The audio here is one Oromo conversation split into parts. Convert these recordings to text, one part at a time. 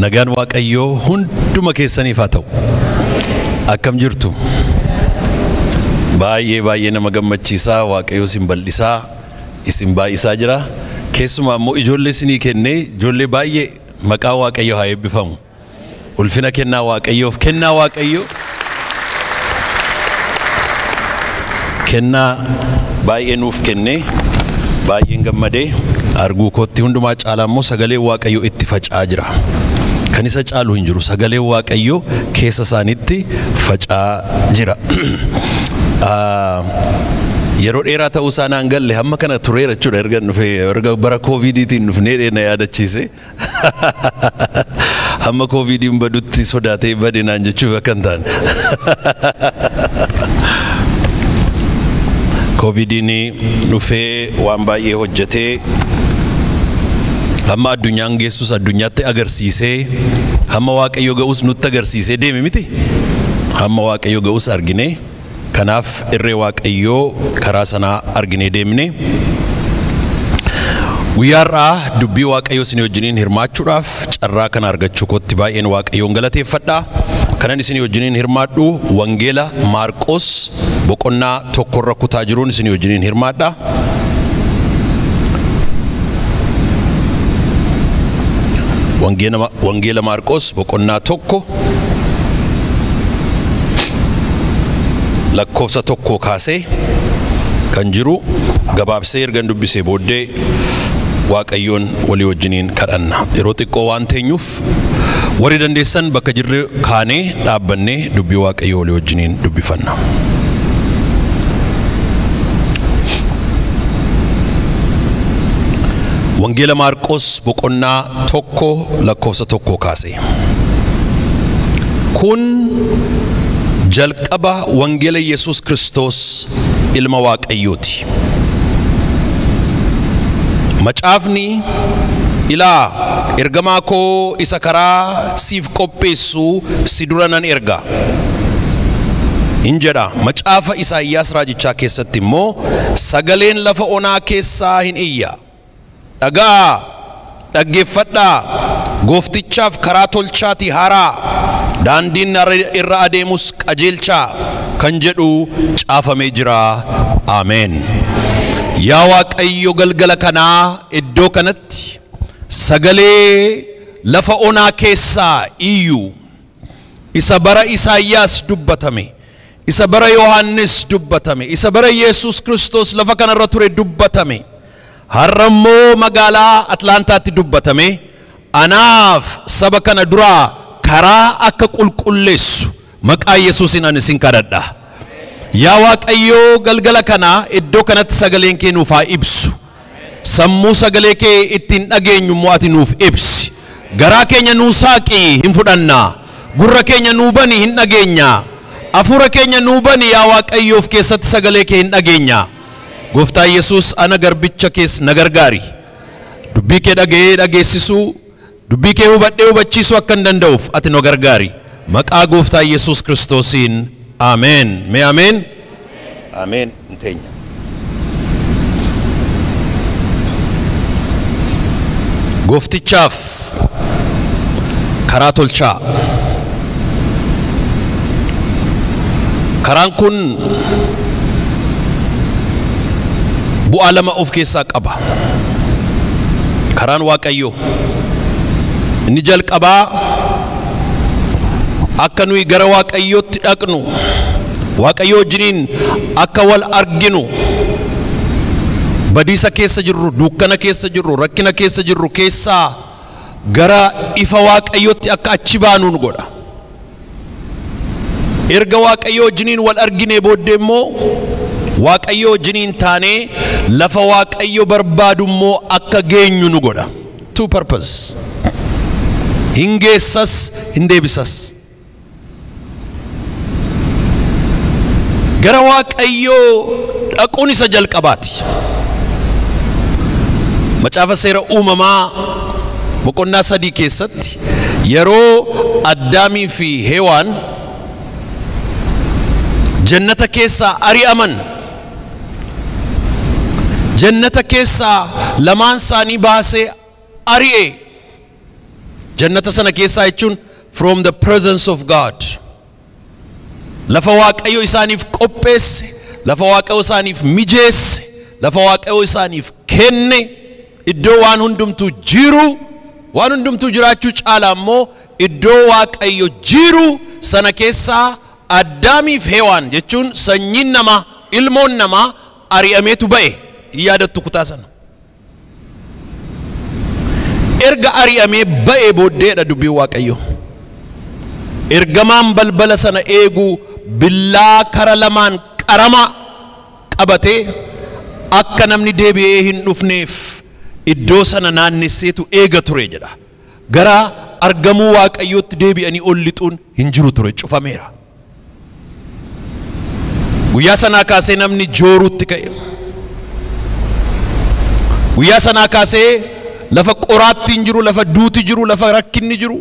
Nagaan Waaqayyoo hunduma keessaniif haa ta'u. Akkam jirtu? Baay'ee baay'ee nama gammachiisaa, Waaqayyoo isin bal'isaa, isin baay'isaa jira. Keessumaa immoo ijoollee isinii kennee, ijoollee baay'ee maqaa Waaqayyoo haa eebbifamu. Ulfina kennaa Waaqayyoof, kennaa Waaqayyoo. Kennaa baay'ee nuuf kennee, baay'een gammadee arguu kootti hundumaa caalaa immoo sagalee Waaqayyoo itti faca'aa jira. Kan isa caalu hin jiru, sagalee Waaqayyoo keessa isaaniitti faca'aa jira. Yeroo dheeraa ta'uu isaa naan galle, hamma kana tureera jechuudha erga dhufee, erga bara koovidiitiin dhufnee na yaadachiise. Hamma koovidiin badutti sodaatee bade naan jechuuf akka hin taane. Koovidiin dhufee waan baay'ee hojjetee, hamma addunyaan geessus addunyaatti agarsiisee, hamma Waaqayyo ga'us nutti agarsiisee deeme miti. Hamma Waaqayyo ga'us argine. Kanaaf irree Waaqayyoo karaa sanaa arginee deemne. Guyyaa har'aa dubbii Waaqayyoo isinii wajjiniin hirmaachuudhaaf carraa kana argachuu kootti baay'een Waaqayyoon galateeffadha. Kanan isinii wajjiniin hirmaadhu Wangeela Maarqos boqonnaa 1 kutaa jiruun isinii wajjiniin hirmaadha. Wangeela Maarqos boqonnaa 1 lakkoofsa 1 kaasee kan jiru gabaabsee ergan dubbisee booddee Waaqayyoon walii wajjiniin kadhanna. Yeroo xiqqoo waan teenyuuf warri dandeessan bakka jirru kaanee dhaabbannee dubbii Waaqayyoo walii wajjiniin dubbifanna. Wangeela Maarqos boqonnaa 1 lakkoofsa 1 kaasee. Kun jalqaba Wangeela Yesuus Kiristoos ilma Waaqayyooti. Macaafni ilaa ergamaa koo isa karaa siif qopheessu si dura nan erga. In jedha macaafa Isaayyaas raajichaa keessatti immoo sagaleen lafa onaa keessaa hin iyya. Dhagaa, dhaggeeffadhaa, gooftichaaf karaa tolchaatii haaraa, daandiin irra adeemus qajeelchaa kan jedhu caafamee jira. Ameen. Yaa Waaqayyo galgala kanaa iddoo kanatti sagalee lafa onaa keessaa iyyuu isa bara Isaayyaas dubbatame, isa bara Yohaannis dubbatame, isa bara Yesuus Kiristoos lafa kanarra ture dubbatame, har'a immoo magaalaa Atlaantaatti dubbatame, anaaf saba kana duraa karaa akka qulqulleessu maqaa Yesuusiin ani isin kadhadha. Yaa Waaqayyo galgala kana iddoo kanatti sagaleen kee nuuf haa ibsu. Sammuu sagalee kee ittiin dhageenyu immoo ati nuuf ibsi. Garaa keenya nuu saaqi hin fudhannaa. Gurra keenya nuu bani hin dhageenya. Hafuura keenya nuu bani yaa Waaqayyoof keessatti sagalee kee hin dhageenya. Gooftaa Yesuus ana garbicha kees na gargaari. Dubbii kee dhaga'ee dhageessisuu, dubbii kee hubadhee hubachiisuu akka hin danda'uuf ati nu gargaari. Maqaa Gooftaa Yesuus Kiristoosiin Ameen. Mee ameen? Ameen. Nteenya. Gooftichaaf karaa tolchaa. Karaan kun bu'aa lama of keessaa qaba. Karaan Waaqayyoo inni jalqabaa akka nuyi gara Waaqayyootti dhaqnu, Waaqayyoo wajjiniin akka wal arginu, badiisa keessa jirru, dukkana keessa jirru, rakkina keessa jirru keessaa gara ifa Waaqayyootti akka achi baanu nu godha. Erga Waaqayyoo wajjiniin wal arginee booddee immoo Waaqayyoo wajjiniin taanee lafa Waaqayyo barbaadu immoo akka geenyu nu godha. Two purpose. Hin geessas, hin deebisas. Gara Waaqayyoo dhaquun isa jalqabaati. Macaafa seera uumamaa boqonnaa 3 keessatti yeroo Addaamii fi Hewaan jannata keessaa ari'aman, jannata keessaa lamaan isaanii baasee ari'e. Jannata sana keessaa jechuun from the presence of God. Lafa Waaqayyo isaaniif qopheesse, lafa Waaqayyo isaaniif mijeesse, lafa Waaqayyo isaaniif kenne, iddoo waan hundumtuu jiru, waan hundumtuu jiraachuu caala ammoo iddoo Waaqayyo jiru sana keessaa Addaamiif Hewaan jechuun sanyiin namaa, ilmoon namaa ari'ameetu ba'e. Hin yaadattu kutaa sana. Erga ari'amee ba'ee booddeedha dubbiin Waaqayyo. Ergamaan balbala sana eegu billaa kara lamaan qarama qabatee akka namni deebi'ee hin dhufneef iddoo sana naannesseetu eega ture jedha. Gara argamuu Waaqayyootti deebi'anii ol lixuun hin jiru ture, cufameera. Guyyaa sanaa kaasee namni jooruutti ka'e. Guyyaa sanaa kaasee lafa qoraattiin jiru, lafa duuti jiru, lafa rakkinni jiru,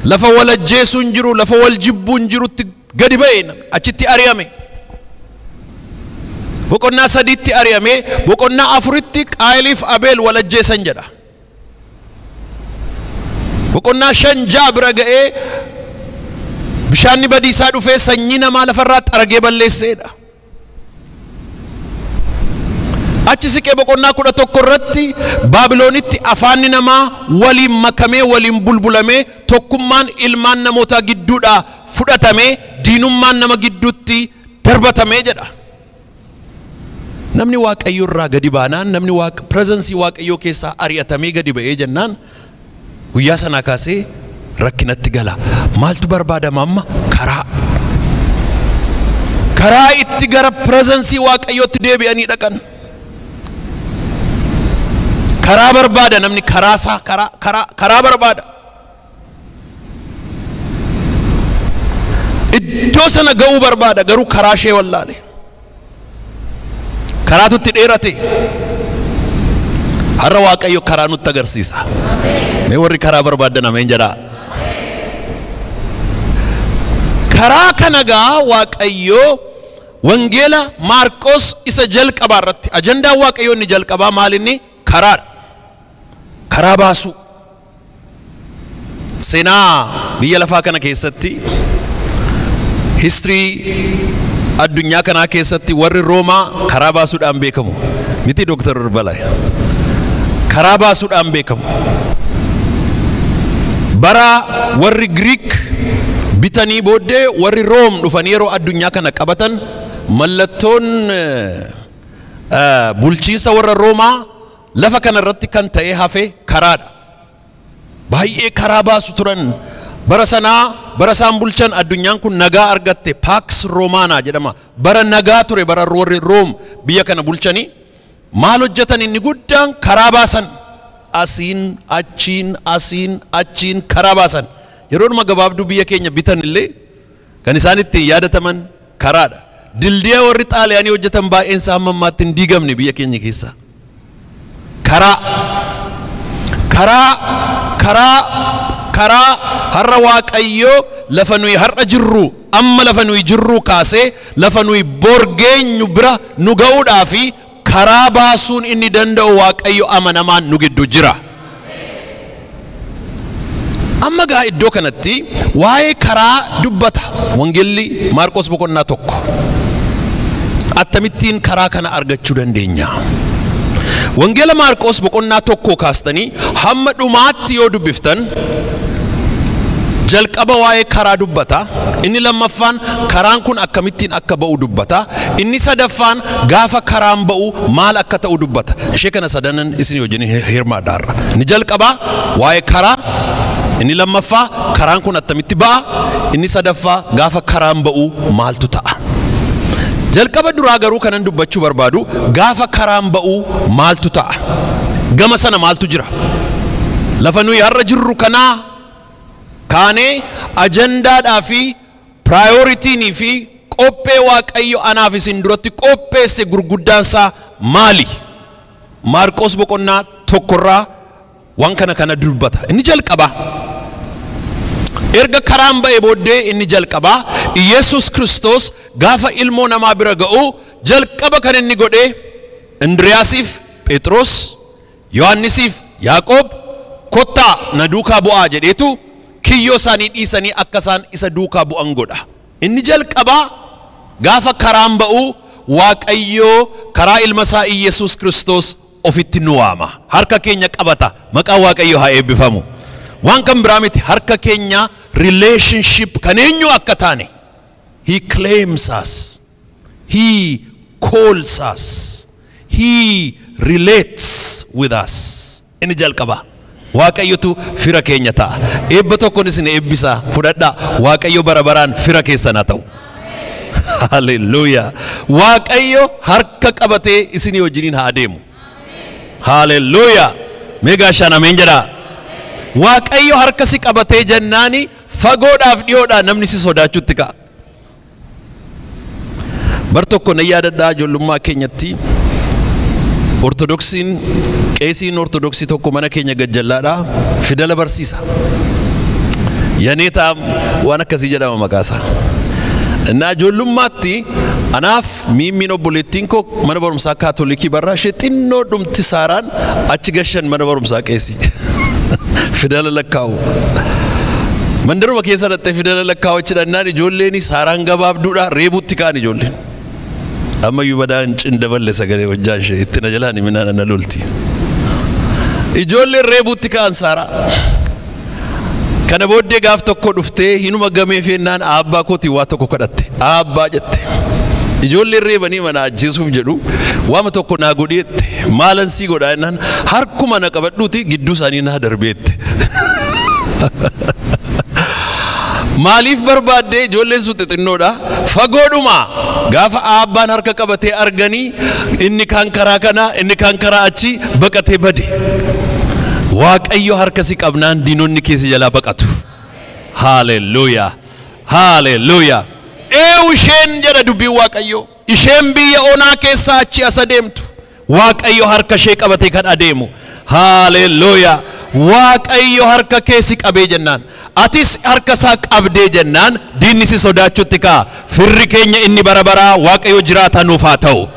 lafa wal ajjeesuun jiru, lafa wal jibbuun jirutti gadi ba'e, achitti ari'ame. Boqonnaa 3tti ari'ame, boqonnaa 4tti Qaayiliif Abeel wal ajjeesan jedha. Boqonnaa 5 6 bira ga'ee bishaanni badiisaa dhufee sanyii namaa lafarraa xaragee balleesseedha. Achi siqee boqonnaa 11 irratti Baabiloonitti afaanni namaa waliin makamee waliin bulbulamee tokkummaan ilmaan namootaa gidduudhaa fudhatamee diinummaan nama gidduutti darbatamee jedha. Namni Waaqayyo irraa gadi baanaan, namni presensii Waaqayyoo keessaa ari'atamee gadi ba'ee jennaan guyyaa sanaa kaasee rakkinatti gala. Maaltu barbaadama amma? Karaa. Karaa itti gara presensii Waaqayyootti deebi'anii dhaqan. Karaa barbaada namni, karaa isaa, karaa barbaada. Iddoo sana ga'uu barbaada, garuu karaa ishee wallaale. Karaatu itti dheerate. Har'a Waaqayyo karaa nutti agarsiisa. Mee warri karaa barbaadan ameen jedhaa. Karaa kana gaa Waaqayyo wangeela Maarqos isa jalqabaa irratti ajandaan Waaqayyo inni jalqabaa maal inni? Karaadha. Karaa baasuu. Seenaa biyya lafaa kana keessatti, history addunyaa kanaa keessatti warri Roomaa karaa baasuudhaan beekamu. Miti Dooktar Balaa? Karaa baasuudhaan beekamu. Bara warri Giriik bitanii booddee warri Room dhufanii yeroo addunyaa kana qabatan mallattoon bulchiinsa warra Roomaa lafa kana irratti kan ta'e hafe karaadha. Baay'ee karaa baasu turan. Bara sanaa, bara isaan bulchan addunyaan kun nagaa argatte. Pax Romana jedhama. Bara nagaa ture bara warri Room biyya kana bulchanii. Maal hojjetan inni guddaan? Karaa baasan. Asiin achiin, asiin achiin karaa baasan. Yeroodhuma gabaabduu biyya keenya bitan illee kan isaan ittiin yaadataman karaadha. Dildiya warri Xaaliyaanii hojjetan baay'een isaa hamma ammaatti hin diigamne biyya keenya keessa. Karaa, karaa, karaa, karaa. Har'a Waaqayyo lafa nuyi har'a jirru, amma lafa nuyi jirru kaasee lafa nuyi bor geenyu bira nu ga'uudhaa fi karaa baasuun inni danda'u Waaqayyo amanamaan nu gidduu jira. Amma gaa iddoo kanatti waa'ee karaa dubbata Wangeelli Maarqos boqonnaa 1. Akkamittiin karaa kana argachuu dandeenya? Wangeela Maarqos boqonnaa 1 kaastanii hamma dhumaatti yoo dubbiftan jalqaba waa'ee karaa dubbata. Inni lammaffaan karaan kun akkamittiin akka ba'u dubbata. Inni sadaffaan gaafa karaan ba'u maal akka ta'u dubbata. Ishee kana sadanan isin wajjin hirmaadhaarra. Inni jalqabaa waa'ee karaa, inni lammaffaa karaan kun attamitti ba'a, inni sadaffaa gaafa karaan ba'u maaltu ta'a. Jalqaba duraa garuu kanan dubbachuu barbaadu gaafa karaan ba'u maaltu ta'a. Gama sana maaltu jira? Lafa nuyi har'a jirru kanaa kaanee ajandaadhaa fi piraayoritiinii fi qophee Waaqayyo anaaf isin duratti qopheesse gurguddaansaa maali? Maarqos boqonnaa 1 irraa waan kana dubbata. Inni jalqabaa erga karaan ba'e booddee inni jalqabaa Iyeesus Kiristoos gaafa ilmoo namaa bira ga'u jalqaba kan inni godhe Indiriyaasiif Phexros, Yohannisiif Yaaqoob, kottaa na duukaa bu'aa jedheetu kiyyoo isaanii dhiisanii akka isaan isa duukaa bu'an godha. Inni jalqabaa gaafa karaan ba'u Waaqayyoo karaa ilma isaa Iyyasuus Kiristoos ofitti nu waama. Harka keenya qabata. Maqaan Waaqayyoo haa eebbifamu. Waan kan biraa miti, harka keenya relationship kan eenyu akka taane. He claims us. He calls us. He relates with us. Inni jalqaba. Waaqayyotu fira keenya ta'a. Eebba tokkoon isin eebbisaa fudhadhaa. Waaqayyo bara baraan fira keessan haa ta'u. Hallelujah. Waaqayyo harka qabatee isinii wajjiniin haa adeemu. Hallelujah. Mee gaashaan ameen jedhaa. Waaqayyo harka si qabatee jennaani fagoodhaaf dhiyoodhaa namni si sodaachuutti ka'a. Bar tokko na yaadadhaa, ijoollummaa keenyatti Ortodoksiin, qeesiin Ortodoksii tokko mana keenya gajjallaadhaa fidala barsiisa. Yaneetaa waan akkasii jedhama maqaasaa. Innaa ijoollummaatti anaaf miimmiin obboleettiin koo mana barumsaa Kaatolikii barraa, ishee xinnoo dhumti Saaraan achi gashan mana barumsaa qeesii. Fidala lakkaa'u. Mandaruma keessa dhattee fidala lakkaa'u achi dhannaan ijoolleen Saaraan gabaabduudha reebutti ka'an ijoolleen. Ammayyuu badaan cin daballe sagalee hojjaa ishee itti na jalaan himinaan na lolti. Ijoolleen reebutti ka'an Saaraa. Kana booddee gaaf tokko dhuftee hinuma gamee feennaan abbaa kootii waa tokko kadhatte. Abbaa jette. Ijoolleen reebanii mana ajjeesuuf jedhu, waama tokko naa godheette. Maalan sii godhaa jennaan, harkuma na qabadhuuti gidduu isaanii naa darbeette. Maaliif barbaaddee? Ijoolleen sun xixinnoodha. Fagoodhuma gaafa abbaan harka qabatee arganii inni kaan karaa kana, inni kaan karaa achi baqatee bade. Waaqayyo harka si qabnaan diinonni keessa jalaa baqatu. Haalelujaa. Haalelujaa. Eewu isheen jedha dubbiin Waaqayyo. Isheen biyya onaa keessaa achi as adeemtu. Waaqayyo harka ishee qabatee kan adeemu. Haalelujaa. Waaqayyo harka kee si qabee jennaan, atis harka isaa qabdee jennaan, diinni si sodaachuutti ka'a. Firri keenya inni bara baraa Waaqayyo jiraataa nuuf haa ta'u.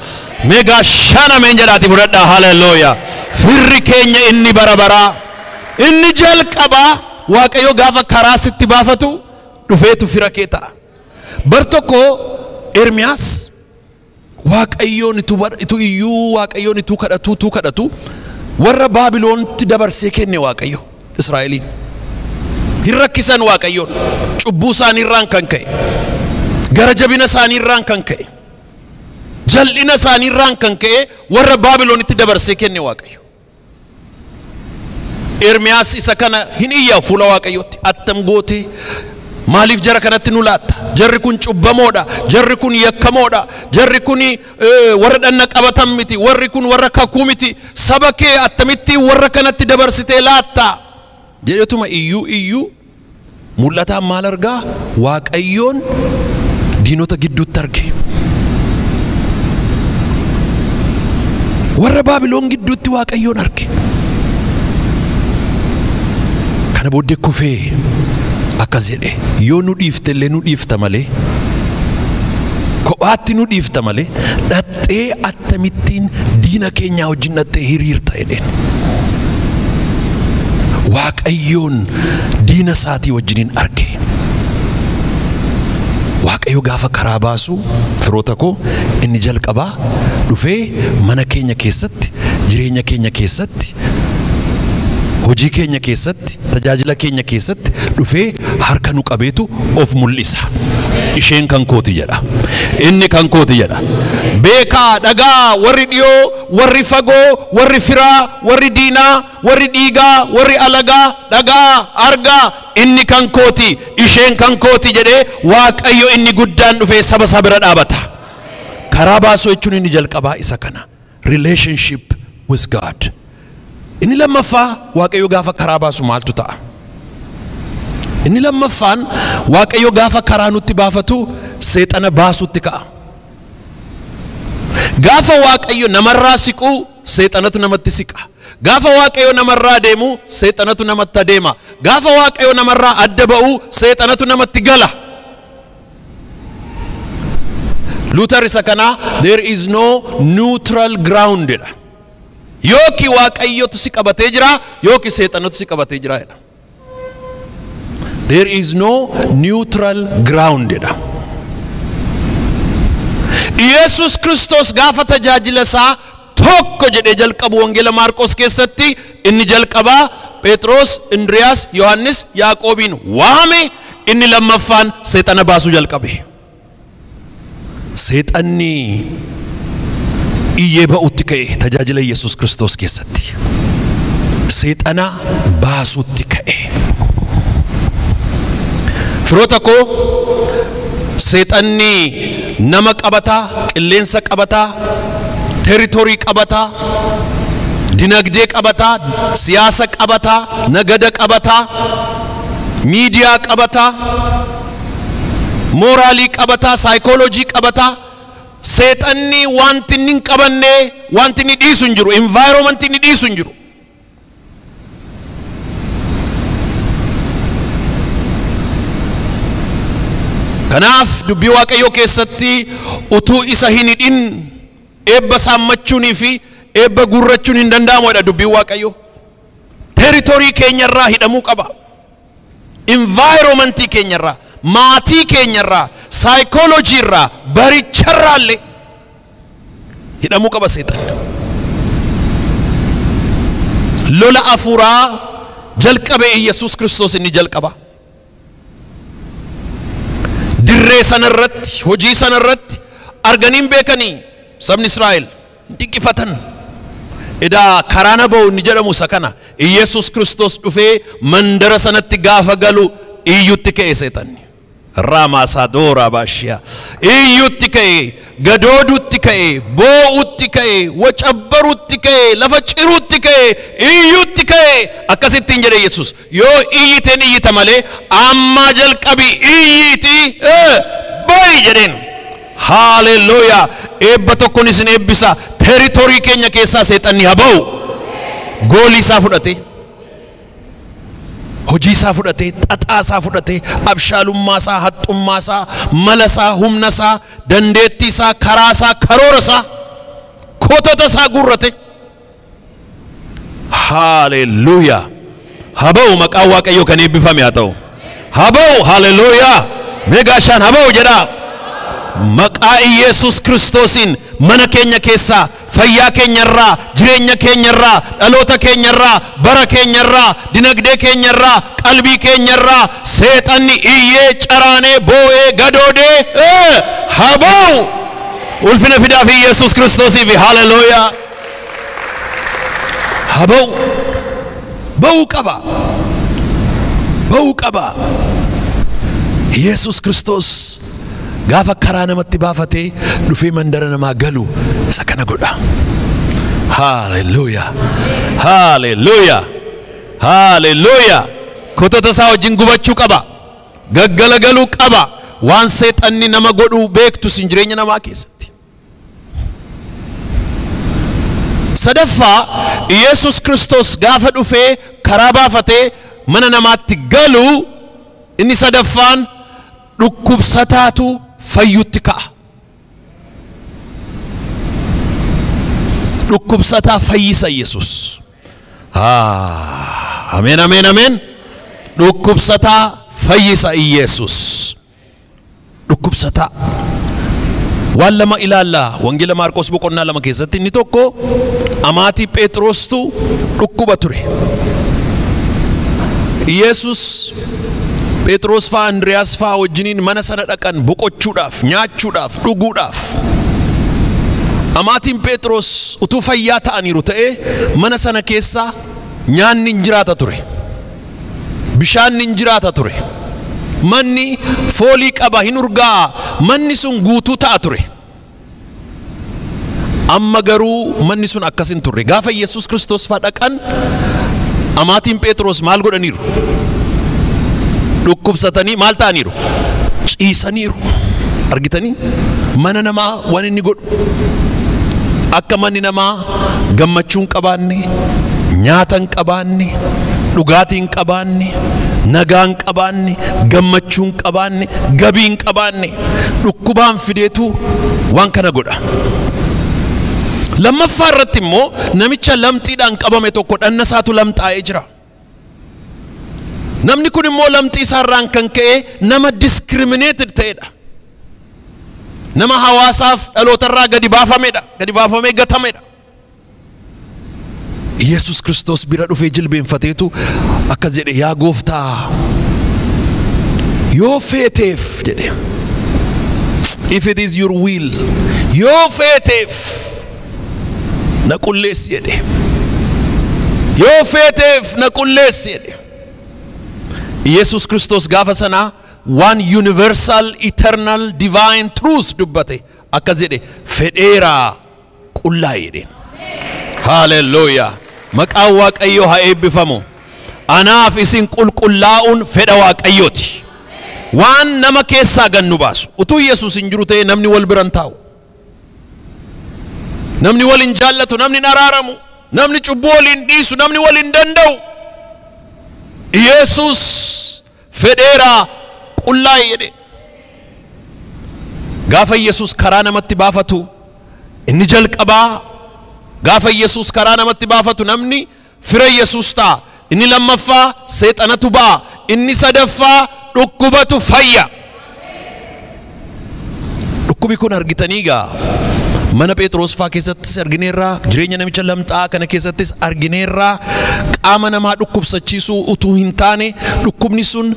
Meegaa shan ameen jedhaati fudhadhaa. Haalelujaa. Firri keenya inni bara baraa, inni jalqabaa, Waaqayyo gaafa karaa sitti baafatu dhufeetu fira kee ta'a. Bar tokko Ermiyaas Waaqayyoon ituu iyyuu, Waaqayyoon ituu kadhatu ituu kadhatu warra Baabiloonitti dabarsee kenne Waaqayyo Israa'eliin. Hin rakkisan Waaqayyoon cubbuu isaaniirraan kan ka'e, gara jabina isaaniirraan kan ka'e, jal'ina isaaniirraan kan ka'e warra Baabiloonitti dabarsee kenne Waaqayyo. Ermiyaas isa kana hin iyya fuula Waaqayyootti, attam goote, maaliif jara kanatti nu laatta? Jarri kun cubbamoodha, jarri kun yakkamoodha, jarri kun warra dhanna qabatan miti, warri kun warra kakuu miti, saba kee attamitti warra kanatti dabarsitee laatta jedhetuma iyyuu iyyuu mul'ataan maal argaa? Waaqayyoon diinota gidduutti arge. Warra Baabiloon gidduutti Waaqayyoon arge. Kana booddee kufee akkas jedhe, yoo nu dhiifte illee nu dhiifta malee, kophaatti nu dhiifta malee, dhattee akkamittiin diina keenyaa wajjin dhattee hiriirta jedheen. Waaqayyoon diina isaatii wajjiniin arge. Waaqayyo gaafa karaa baasu, firoota koo, inni jalqabaa dhufee mana keenya keessatti, jireenya keenya keessatti, hojii keenya keessatti, tajaajila keenya keessatti dhufee harka nu qabeetu of mul'isa. Isheen kan kooti jedha. Inni kan kooti jedha. Beekaa dhagaa, warri dhiyoo, warri fagoo, warri firaa, warri diinaa, warri dhiigaa, warri alagaa, dhagaa, argaa, inni kan kooti, isheen kan kooti jedhee Waaqayyo inni guddaan dhufee saba isaa bira dhaabata. Karaa baasuu jechuun inni jalqabaa isa kana. Relationship with God. Inni lammaffaa, Waaqayyo gaafa karaa baasu maaltu ta'a? Inni lammaffaan, Waaqayyo gaafa karaa nutti baafatu seexana baasutti ka'a. Gaafa Waaqayyo namarraa siqu seexanatu namatti siqa. Gaafa Waaqayyo namarraa deemu seexanatu namatti adeema. Gaafa Waaqayyo namarraa adda ba'u seexanatu namatti gala. Luther isa kana "There is no neutral ground" jedha. Yooki Waaqayyotu si qabatee jira, yooki seexanatu si qabatee jira jedha. There is no neutral ground jedha. Yesus Kiristoos gaafa tajaajila isaa tokko jedhee jalqabu Wangeela Maarqos keessatti inni jalqabaa Phexros, Indriyaas, Yohannis, Yaaqoobiin waame, inni lammaffaan seexana baasuu jalqabe. Seexanni iyyee ba'utti ka'e tajaajila Yesus Kiristoos keessatti. Seexana baasutti ka'e. Firoota koo, seexanni nama qabataa, qilleensa qabataa, territorii qabataa, dinagdee qabataa, siyaasa qabataa, nagada qabataa, miidiyaa qabataa, mooraalii qabataa, saayikooloojii qabataa. Seexanni wanti inni hin qabanne, wanti inni dhiisu hin jiru, environment inni dhiisu hin jiru. Kanaaf dubbii Waaqayyoo keessatti utuu isa hin hidhin eebba saammachuunii fi eebba guurrachuun hin danda'amu jedha dubbiin Waaqayyoo. Territorii keenyarraa hidhamuu qaba. Environmentii keenyarraa, maatii keenyarraa, saayikooloojii irraa, baricharraa illee hidhamuu qaba seexanni. Lola afuuraa jalqabe Yesus Kiristoos inni jalqaba. Dirree sanarratti, hojii sanarratti arganiin beekanii sabni Israa'el dinqifatan. Edaa karaa na ba'u inni jedhamu isa kana. Yesus Kiristoos dhufee mandara sanatti gaafa galu iyyutti ka'e seexanni. Ramaasadoora baashiyaa. Iyyutti ka'e, gadoodutti ka'e, boo'utti ka'e, wacabbarutti ka'e, lafa ciruutti ka'e, iyyutti ka'e. Akkasittiin jedhe Yesus. Yoo iyyiteen iyyita malee ammaa jalqabi iyyiitii ba'i jedheen. Haalelooyaa. Eebba tokkoon isin eebbisa. Territorii keenya keessaa seexanni haa ba'u. Goolii isaa fudhate, hojii isaa fudhatee, xaxaa isaa fudhatee, abshaalummaa isaa, haxxummaa isaa, mala isaa, humna isaa, dandeettii isaa, karaa isaa, karoora isaa, kotota isaa guurrate. Haalelooyaa. Haa ba'u, maqaan Waaqayyoo kan eebbifame haa ta'u. Haa ba'u, haalelooyaa. Mee gaashaan haa ba'u jedhaa. Maqaa Yesus Kiristoosiin mana keenya keessaa, fayyaa keenyarraa, jireenya keenyarraa, dhaloota keenyarraa, bara keenyarraa, dinagdee keenyarraa, qalbii keenyarraa seexanni iyyee, caraanee, boo'ee, gadoodee haa ba'u. Ulfina fidaa fi Yesus Kiristoosiif, haalelooyaa. Haa ba'u. Ba'uu qaba. Ba'uu qaba. Yesus Kiristoos gaafa karaa namatti baafatee dhufee mandara namaa galu isa kana godha. Haalelooyaa. Haalelooyaa. Haalelooyaa. Kotota isaa wajjin gubachuu qaba. Gaggalagaluu qaba. Waan seexanni nama godhu beektu sin jireenya namaa keessatti. Sadaffaa, Yesus Kiristoos gaafa dhufee karaa baafatee mana namaatti galu inni sadaffaan dhukkubsataatu fayyutti ka'a. Dhukkubsataa fayyisa Yesus. Ameen, ameen, ameen. Dhukkubsataa fayyisa Yesus. Dhukkubsataa. Waan lama ilaalla Wangeela Maarqos boqonnaa 2 keessatti. Inni tokko amaatii Phexrostu dhukkuba ture. Yesus Phexros fa'aa Andriyaas fa'aa wajjiniin mana sana dhaqan boqochuudhaaf, nyaachuudhaaf, dhuguudhaaf. Amaatiin Phexros utuu fayyaa ta'aniiru ta'ee mana sana keessa nyaanni hin jiraata ture. Bishaan hin jiraata ture. Manni foolii qaba, hin urgaa'a. Manni sun guutuu ta'a ture. Amma garuu manni sun akkas hin turre. Gaafa Yesus Kiristoos fa'aa dhaqan amaatiin Phexros maal godhaniiru? Dhukkubsatanii maal ta'aniiru? Ciisaniiru. Argitanii? Mana namaa waan inni godhu. Akka manni namaa gammachuu hin qabaanne, nyaata hin qabaanne, dhugaatii hin qabaanne, nagaa hin qabaanne, gammachuu hin qabaanne, gabii hin qabaanne, dhukkubaan fideetu waan kana godha. Lammaffaa irratti immoo namicha lamxiidhaan qabame tokko dhanna isaatu lamxaa'ee jira. Namni kun immoo lamxii isaarraan kan ka'e nama discriminated ta'edha. Nama hawaasaaf dhalootarraa gadi baafamedha. Gadi baafamee gatamedha. Yesus Kiristoos bira dhufee jilbeenfateetu akkas jedhe, yaa gooftaa, yoo feeteef jedhe, if it is your will, yoo feeteef na qulleessi jedhe. Yoo feeteef na qulleessi jedhe. Yesus Kiristoos gaafa sanaa waan universal, eternal, divine truth dubbate. Akkas jedhe, fedheeraa, qullaa'e jedhe. Haalelluuyaa! Maqaan Waaqayyoo haa eebbifamu. Anaaf isin qulqullaa'uun fedha Waaqayyooti. Waan nama keessaa gannu baasu. Utuu Yesuus hin jiru ta'e namni wal biran taa'u. Namni wal hin jaallatu, namni hin araaramu, namni cubbuu wal hin dhiisu, namni wal hin danda'u. Yesuus fedheeraa, qullaa'e jedhe. Gaafa Yesuus karaa namatti baafatu, inni jalqabaa, gaafa Yesuus karaa namatti baafatu namni fira Yesuus ta'a. Inni lammaffaa seexanatu ba'a. Inni sadaffaa dhukkubatu fayya. Dhukkubi kun argitanii gaa mana Phexros faa keessattis argineerraa, jireenya namicha lamxaa kana keessattis argineerraa, qaama namaa dhukkubsachiisuu utuu hin taane dhukkubni sun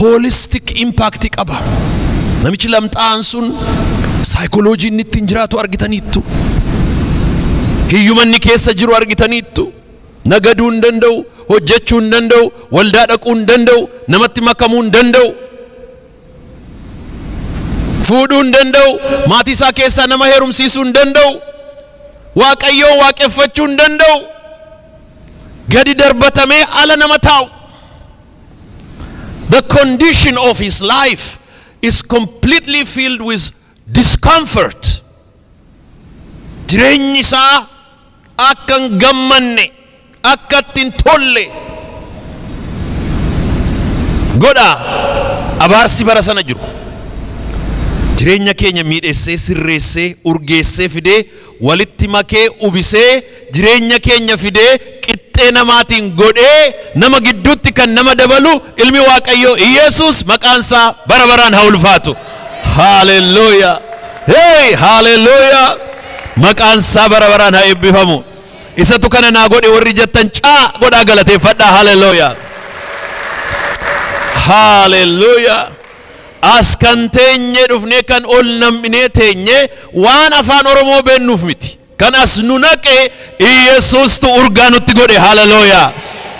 holistic impact qaba. Namichi lamxaa'aan sun saayikooloojii inni ittiin jiraatu argitaniittu. Hiyyumanni keessa jiru argitaniittu. Nagaduu hin danda'u, hojjechuu hin danda'u, waldaa dhaquu hin danda'u, namatti makamuu hin danda'u. Fuudhuu hin danda'u, maatii isaa keessaa nama heerumsiisuu hin danda'u, Waaqayyoon waaqeffachuu hin danda'u. Gadi darbatamee ala nama taa'u. The condition of his life is completely filled with discomfort. Jireenyi isaa akka hin gammanne, akka itti hin tolle godha abaarsi bara sana jiru. Jireenya keenya miidhessee, sirreessee, urgeessee fidee, walitti makee, ubisee, jireenya keenya fidee qixxee namaatiin godhee nama gidduutti kan nama dabalu ilmi Waaqayyoo Iyesuus maqaan isaa bara baraan haa ulfaatu. Haalelluuyaa! Hey, haalelluuyaa! Maqaan isaa bara baraan haa eebbifamu. Isatu kana naa godhe warri jettan caa godhaa galateeffadhaa. Haalelluuyaa! Haalelluuyaa! As kan teenye dhufnee kan ol nam'inee teenye waan afaan Oromoo beennuuf miti. Kan as nu naqe Iyesuustu urgaa nutti godhe. Haalelluuyaa!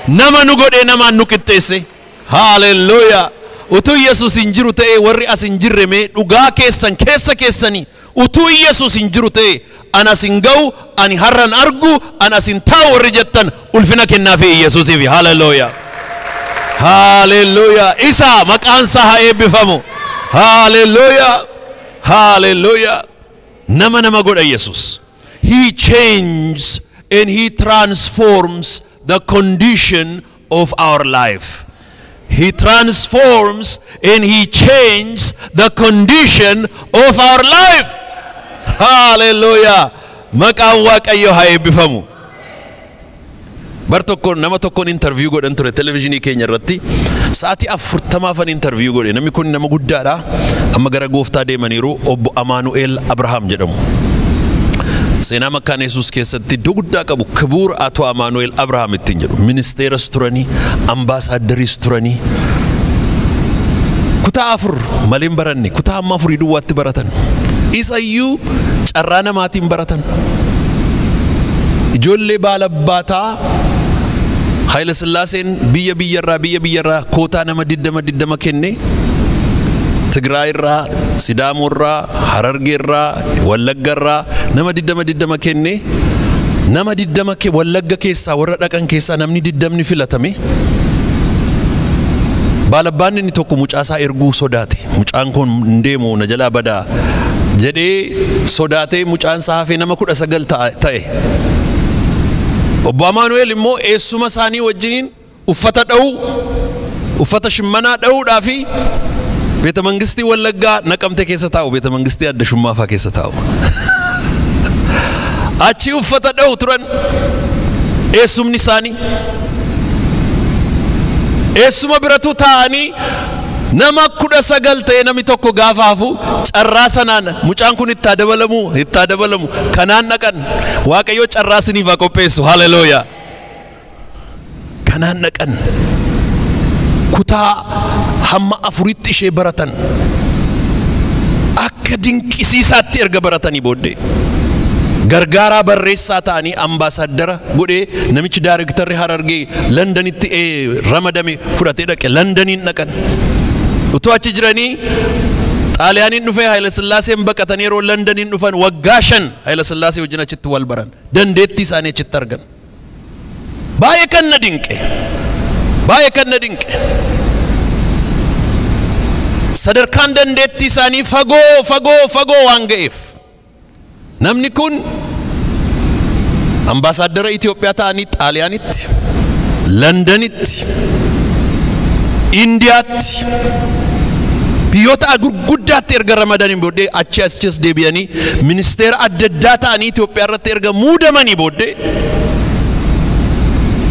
Nama nu godhe, namaan nu qixxeesse. Haalelluuyaa! Utuu Yesuus hin jiru ta'e warri as hin jirre, mee dhugaa keessan keessa keessanii, utuu Yesuus hin jiru ta'e an as hin ga'u, ani har'an argu, an as hin taa'u warri jettan ulfina kennaafi Yesuusiif. Haalelluuyaa! Haalelluuyaa! Isa maqaan isaa haa eebbifamu. Haalelluuyaa! Haalelluuyaa! Nama nama godha Yesuus. He changes and he transforms the condition of our life. He transforms and he changes the condition of our life. Hallelujah. Maqaan Waaqayyoo haa eebbifamu. Bar tokko nama tokkoon interview godhan ture televezyiinii keenya irratti. Sa'aatii 40f interview godhe. Namni kun nama guddaadha. Amma gara gooftaa deemaniiru, obbo Amaanu'eel Abrahaam jedhamu. Seenaa Makkaan Yesuus keessatti iddoo guddaa qabu, Kibuur Ato Amaanu'eel Abrahaam ittiin jedhu. Ministeeras turanii, ambaasaaddariis turanii. Kutaa 4 malee hin baranne, kutaa amma 4 duwwaatti baratan. Isayyuu carraa namaatiin baratan. Ijoollee baalabbaataa Haayila Sillaaseen biyya biyyarraa biyya biyyarraa kootaa nama 20 20 kenne, Tigraay irraa, Sidaamoo irraa, Harargee irraa, Wallagga irraa nama 20 20 kenne. Nama 20 Wallagga keessaa warra dhaqan keessaa namni 20ni filatame. Baalabbaan inni tokko mucaasaa erguu sodaate. Mucaan kun hin deemu, na jalaa badaa jedhee sodaatee mucaan isaa hafee nama 19 ta'e. Obbo Amaanu'eel immoo eessuma isaanii wajjiniin uffata dha'uu, uffata shimmanaa dha'uudhaa fi beeta mangistii Wallaggaa Naqamte keessa taa'u, beeta mangistii adda shummaafaa keessa taa'u. Achi uffata dha'u turan eessumni isaanii. Eessuma biratu taa'anii nama 19 ta'e namni tokko gaafa hafu carraa sanaan mucaan kun itti dabalamu kanaan dhaqan. Waaqayyo carraa isiniif haa qopheessu. Haleluuyaa. Kanaan dhaqan kutaa hamma 4tti ishee baratan. Akka dinqisiisaatti erga baratanii booddee gargaaraa barreessaa ta'anii ambaasaadara godhee namichi daarektarri Harargee Londanitti ramadame fudhatee dhaqe. Londaniin dhaqan. Utuu achi jiranii Xaaliyaaniin dhufee Haayila Sillaaseen baqatanii yeroo Londaniin dhufan waggaa 5 Haayila Sillaasee wajjin achitti wal baran. Dandeettii isaanii achitti argan. Baay'ee kan na dinqe. Baay'ee kan na dinqe. Sadarkaan dandeettii isaanii fagoo fagoo fagoo waan ga'eef namni kun ambaasaadara Itoophiyaa ta'anii Xaaliyaanitti, Londanitti, Indiyaatti, biyyoota gurguddaatti erga ramadaniin booddee achi achis deebi'anii ministeera adda addaa ta'anii Itoophiyaa irratti erga muudamanii booddee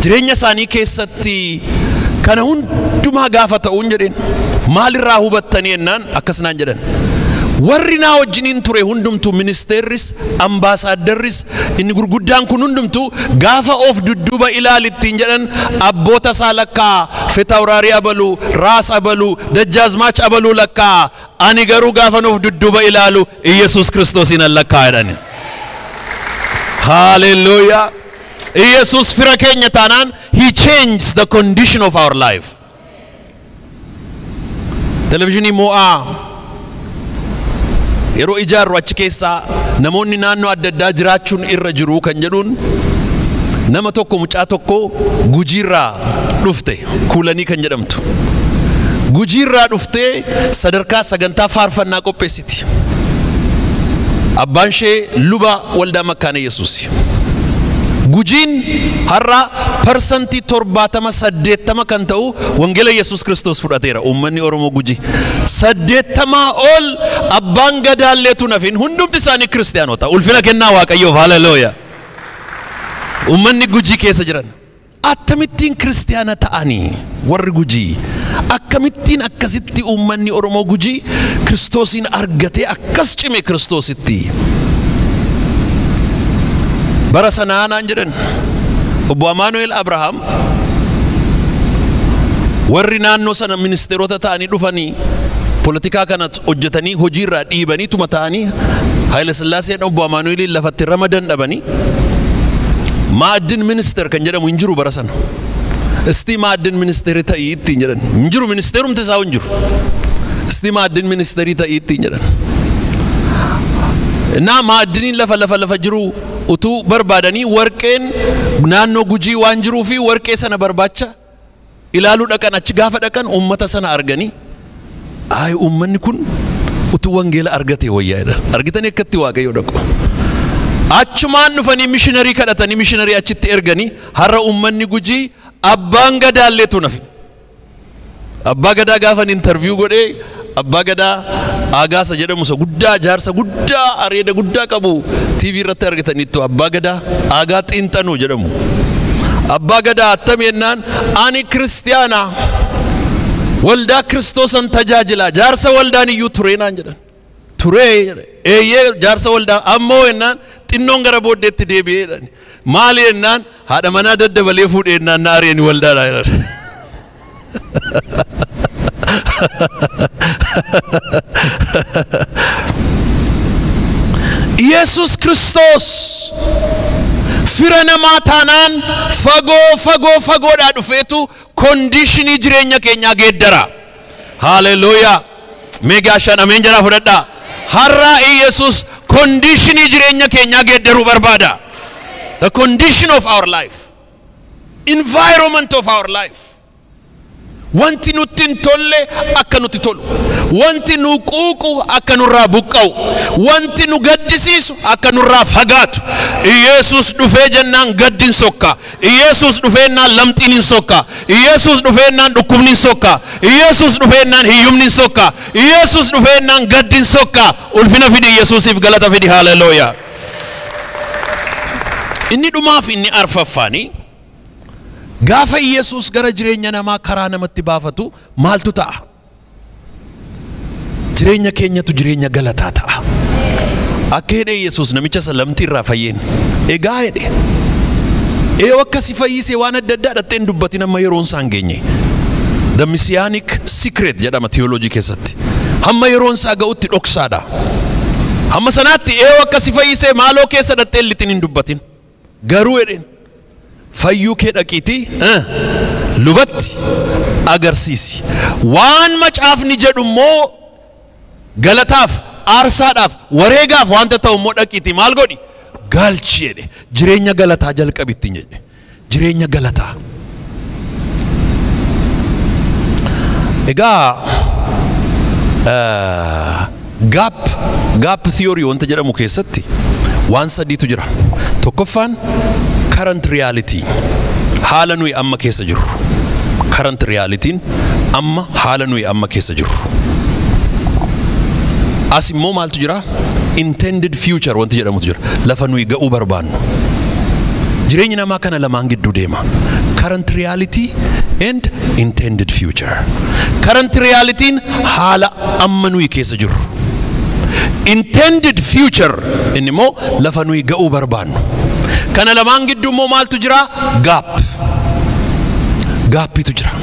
jireenya isaanii keessatti kana hundumaa gaafa ta'uun jedheen maalirraa hubattanii jennaan akkas naan jedhan. Warri naa wajjiniin ture hundumtuu ministeerris ambaasaaddarris inni gurguddaan kun hundumtuu gaafa of dudduuba ilaalittiin jedhan abboota isaa lakkaa Fitawraarii abaluu, Raas abaluu, Dajjaazmaach abaluu lakkaa, ani garuu gaafan of dudduuba ilaalu Iyesuus Kiristoosiin lakkaa jedhani. Haleluuyaa. Iyesuus fira keenya taanaan he changed the condition of our life. Televizyinii mo'aa yeroo ijaarru achi keessaa namoonni naannoo adda addaa jiraachuun irra jiru kan jedhuun nama tokko mucaa tokko Gujiirraa dhufte Kuulanii kan jedhamtu. Gujiirraa dhuftee sadarkaa sagantaa faarfannaa qopheessiti. Abbaan ishee luba waldaa Makkaana Yesuusi. Gujiin har'a 70% 80% kan ta'u wangeela Yesuus Kiristoos fudhateera. Uummanni Oromoo Gujii 80 ol abbaan gadaalleetu nafin hundumti isaanii kiristaanota. Ulfina kennaa Waaqayyoof. Haleluuyaa. Uummanni Gujii keessa jiran akkamittiin kiristaana ta'anii warri Gujii akkamittiin akkasitti uummanni Oromoo Gujii Kiristoosiin argatee akkas cime Kiristoositti. Bara sanaa naan jedhan obbo Amaanu'el Abrahaam warri naannoo sana ministeerota ta'anii dhufanii poolitikaa kana hojjetanii hojiirraa dhiibanii tuma ta'anii Haayila Sillaaseen obbo Amaanu'eliin lafatti ramadan dhabanii maadin ministeer kan jedhamu hin jiru bara sana. Isti maadin ministeerii ta'ii ittiin jedhan hin jiru, ministeerumti isaa hin jiru. Isti maadin ministeerii ta'ii ittiin jedhan. Innaa maadiniin lafa lafa lafa jiru utuu barbaadanii warqeen naannoo Gujii waan jiruu fi warqee sana barbaacha ilaaluu dhaqan. Achi gaafa dhaqan uummata sana arganii ay uummanni kun utuu wangeela argate wayyaa jedhan. Argitanii akkatti Waaqayyo dhaqu. Achumaan dhufanii mishiinarii kadhatanii mishiinarii achitti erganii har'a uummanni Gujii abbaan gadaalleetu nafi. Abbaa gadaa gaafan interview godhee abbaa gadaa Agaasa jedhamu isa guddaa jaarsa guddaa areeda guddaa qabu TV irratti argataniittu abbaa gadaa Agaa Xiinxanuu jedhamu. Abbaa gadaa attami jennaan ani kiristiyaana waldaa Kiristoosan tajaajila jaarsa waldaan iyyuu turee naan jedhan. Turee eeyyee jaarsa waldaa ammoo jennaan xinnoon gara booddeetti deebi'ee jedhan. Maali jennaan haadha manaa daddabalee fuudhee jennaan na ari'anii waldaadhaa jedhan. Yesus Kiristoos fira namaa taanaan fagoo fagoo fagoodhaa dhufeetu kondiishinii jireenya keenyaa geeddara. Haleluuyaa. Mee gaashaan ameen jedhaa fudhadhaa. Har'a Yesus kondiishinii jireenya keenyaa geeddaruu barbaada. The condition of our life. Environment of our life. Wanti nutti hin tolle akka nutti tolu. Wanti nu quuqu akka nurraa buqqa'u. Wanti nu gaddisiisu akka nurraa fagaatu. Yesus dhufee jennaan gaddi hin sokka. Yesus dhufee jennaan lamxiin hin sokka. Yesus dhufee jennaan dhukkubni hin sokka. Yesus dhufee jennaan hiyyumni hin sokka. Yesus dhufee jennaan gaddi hin sokka. Ulfina fidi Yesuusiif galata fidi. Haleluuyaa. Inni dhumaaf inni arfaffaani gaafa Yesuus gara jireenya namaa karaa namatti baafatu maaltu ta'a? Jireenya keenyatu jireenya galataa ta'a. Akka jedhe Yesuus namicha isa lamxii irraa fayyeen. Egaa jedhe. Eeyyoo akka si fayyise waan adda addaa dhattee hin dubbatin amma yeroon isaa hin geenye. The Messianic Secret jedhama theology keessatti. Hamma yeroon isaa ga'utti dhoksaadha. Hamma sanaatti eeyyoo akka si fayyise maaloo keessa dhattee lixin hin dubbatin. Garuu jedheen fayyuu kee dhaqiitii lubatti agarsiisi. Waan macaafni jedhu immoo galataaf, aarsaadhaaf, wareegaaf wanta ta'u immoo dhaqiitii maal godhi? Galchi jedhe. Jireenya galataa jalqabitti jedhe. Jireenya galataa. Egaa gap theory wanta jedhamu keessatti waan sadiitu jira. Tokkoffaan current reality, haala nuyi amma keessa jirru. Current reality'n amma haala nuyi amma keessa jirru. As immoo maaltu jira? Intended future wanti jedhamutu jira. Lafa nuyi ga'uu barbaannu. Jireenyi namaa kana lamaan gidduu deema. Current reality and intended future. Current reality'n haala amma nuyi keessa jirru. Intended future inni immoo lafa nuyi ga'uu barbaannu. Kana lamaan gidduu immoo maaltu jira? Gap. Gaappiitu jira.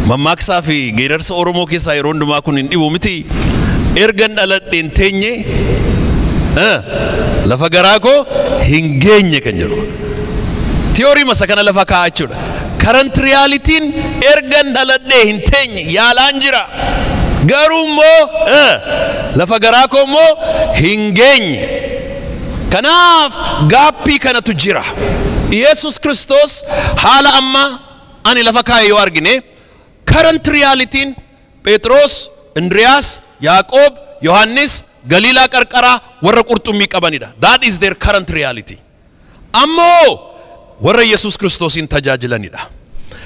Mammaaksaa fi geerarsa Oromoo keessaa yeroo hundumaa kun hin dhibu miti. Ergan dhaladheen teenye lafa garaa koo hin geenye kan jedhu. Tiyoorii masa kana lafa kaa'aa jechuudha. Current reality'n ergan dhaladhee hin teenye yaalaan jira. Garuu immoo lafa garaa koo immoo hin geenye. Kanaaf gaappii kanatu jira. Yesus Kiristoos haala amma ani lafa kaa'e yoo argine current reality'n Phexros, Indriyaas, Yaaqoob, Yohannis Galiilaa qarqaraa warra qurxummii qabanidha. That is their current reality. Ammoo warra Yesus Kiristoosiin tajaajilanidha.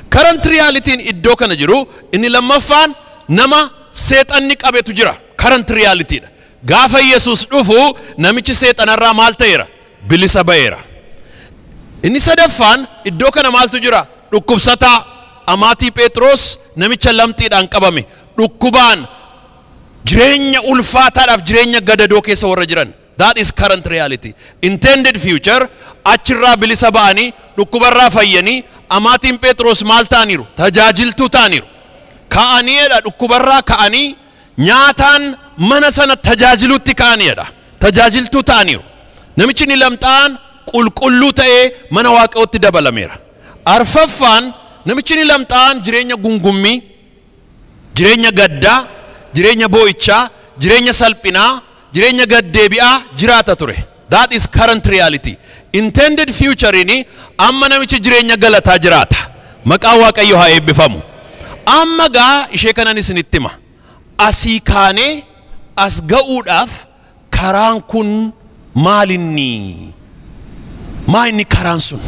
Current reality'n iddoo kana jiru inni lammaffaan nama seexanni qabetu jira. Current reality'dha. Gaafa Yesus dhufu namichi seexanarraa maal ta'eera? Bilisa ba'eera. Inni sadaffaan iddoo kana maaltu jira? Dhukkubsataa amaatii Phexros namicha lamxiidhaan qabame. Dhukkubaan jireenya ulfaataadhaaf jireenya gadadoo keessa warra jiran. That is current reality. Intended future achirraa bilisa ba'anii dhukkubarraa fayyanii amaatiin Phexros maal ta'aniiru? Tajaajiltuu ta'aniiru. Ka'aniidha dhukkubarraa ka'anii nyaataan mana sana tajaajiluutti ka'aniidha. Tajaajiltuu ta'aniiru. Namichi inni lamxaan qulqulluu ta'ee mana Waaqayyootti dabalameera. Arfaffaan namichi inni lamxaan jireenya gungummii, jireenya gaddaa, jireenya boo'ichaa, jireenya salphinaa, jireenya gaddeebi'aa jiraata ture. That is current reality. Intended future inni amma namichi jireenya galataa jiraata. Maqaan Waaqayyoo haa eebbifamu. Amma gaa ishee kanan isinitti hima. Asii kaanee as ga'uudhaaf karaan kun maalinni? Maa inni karaan sun?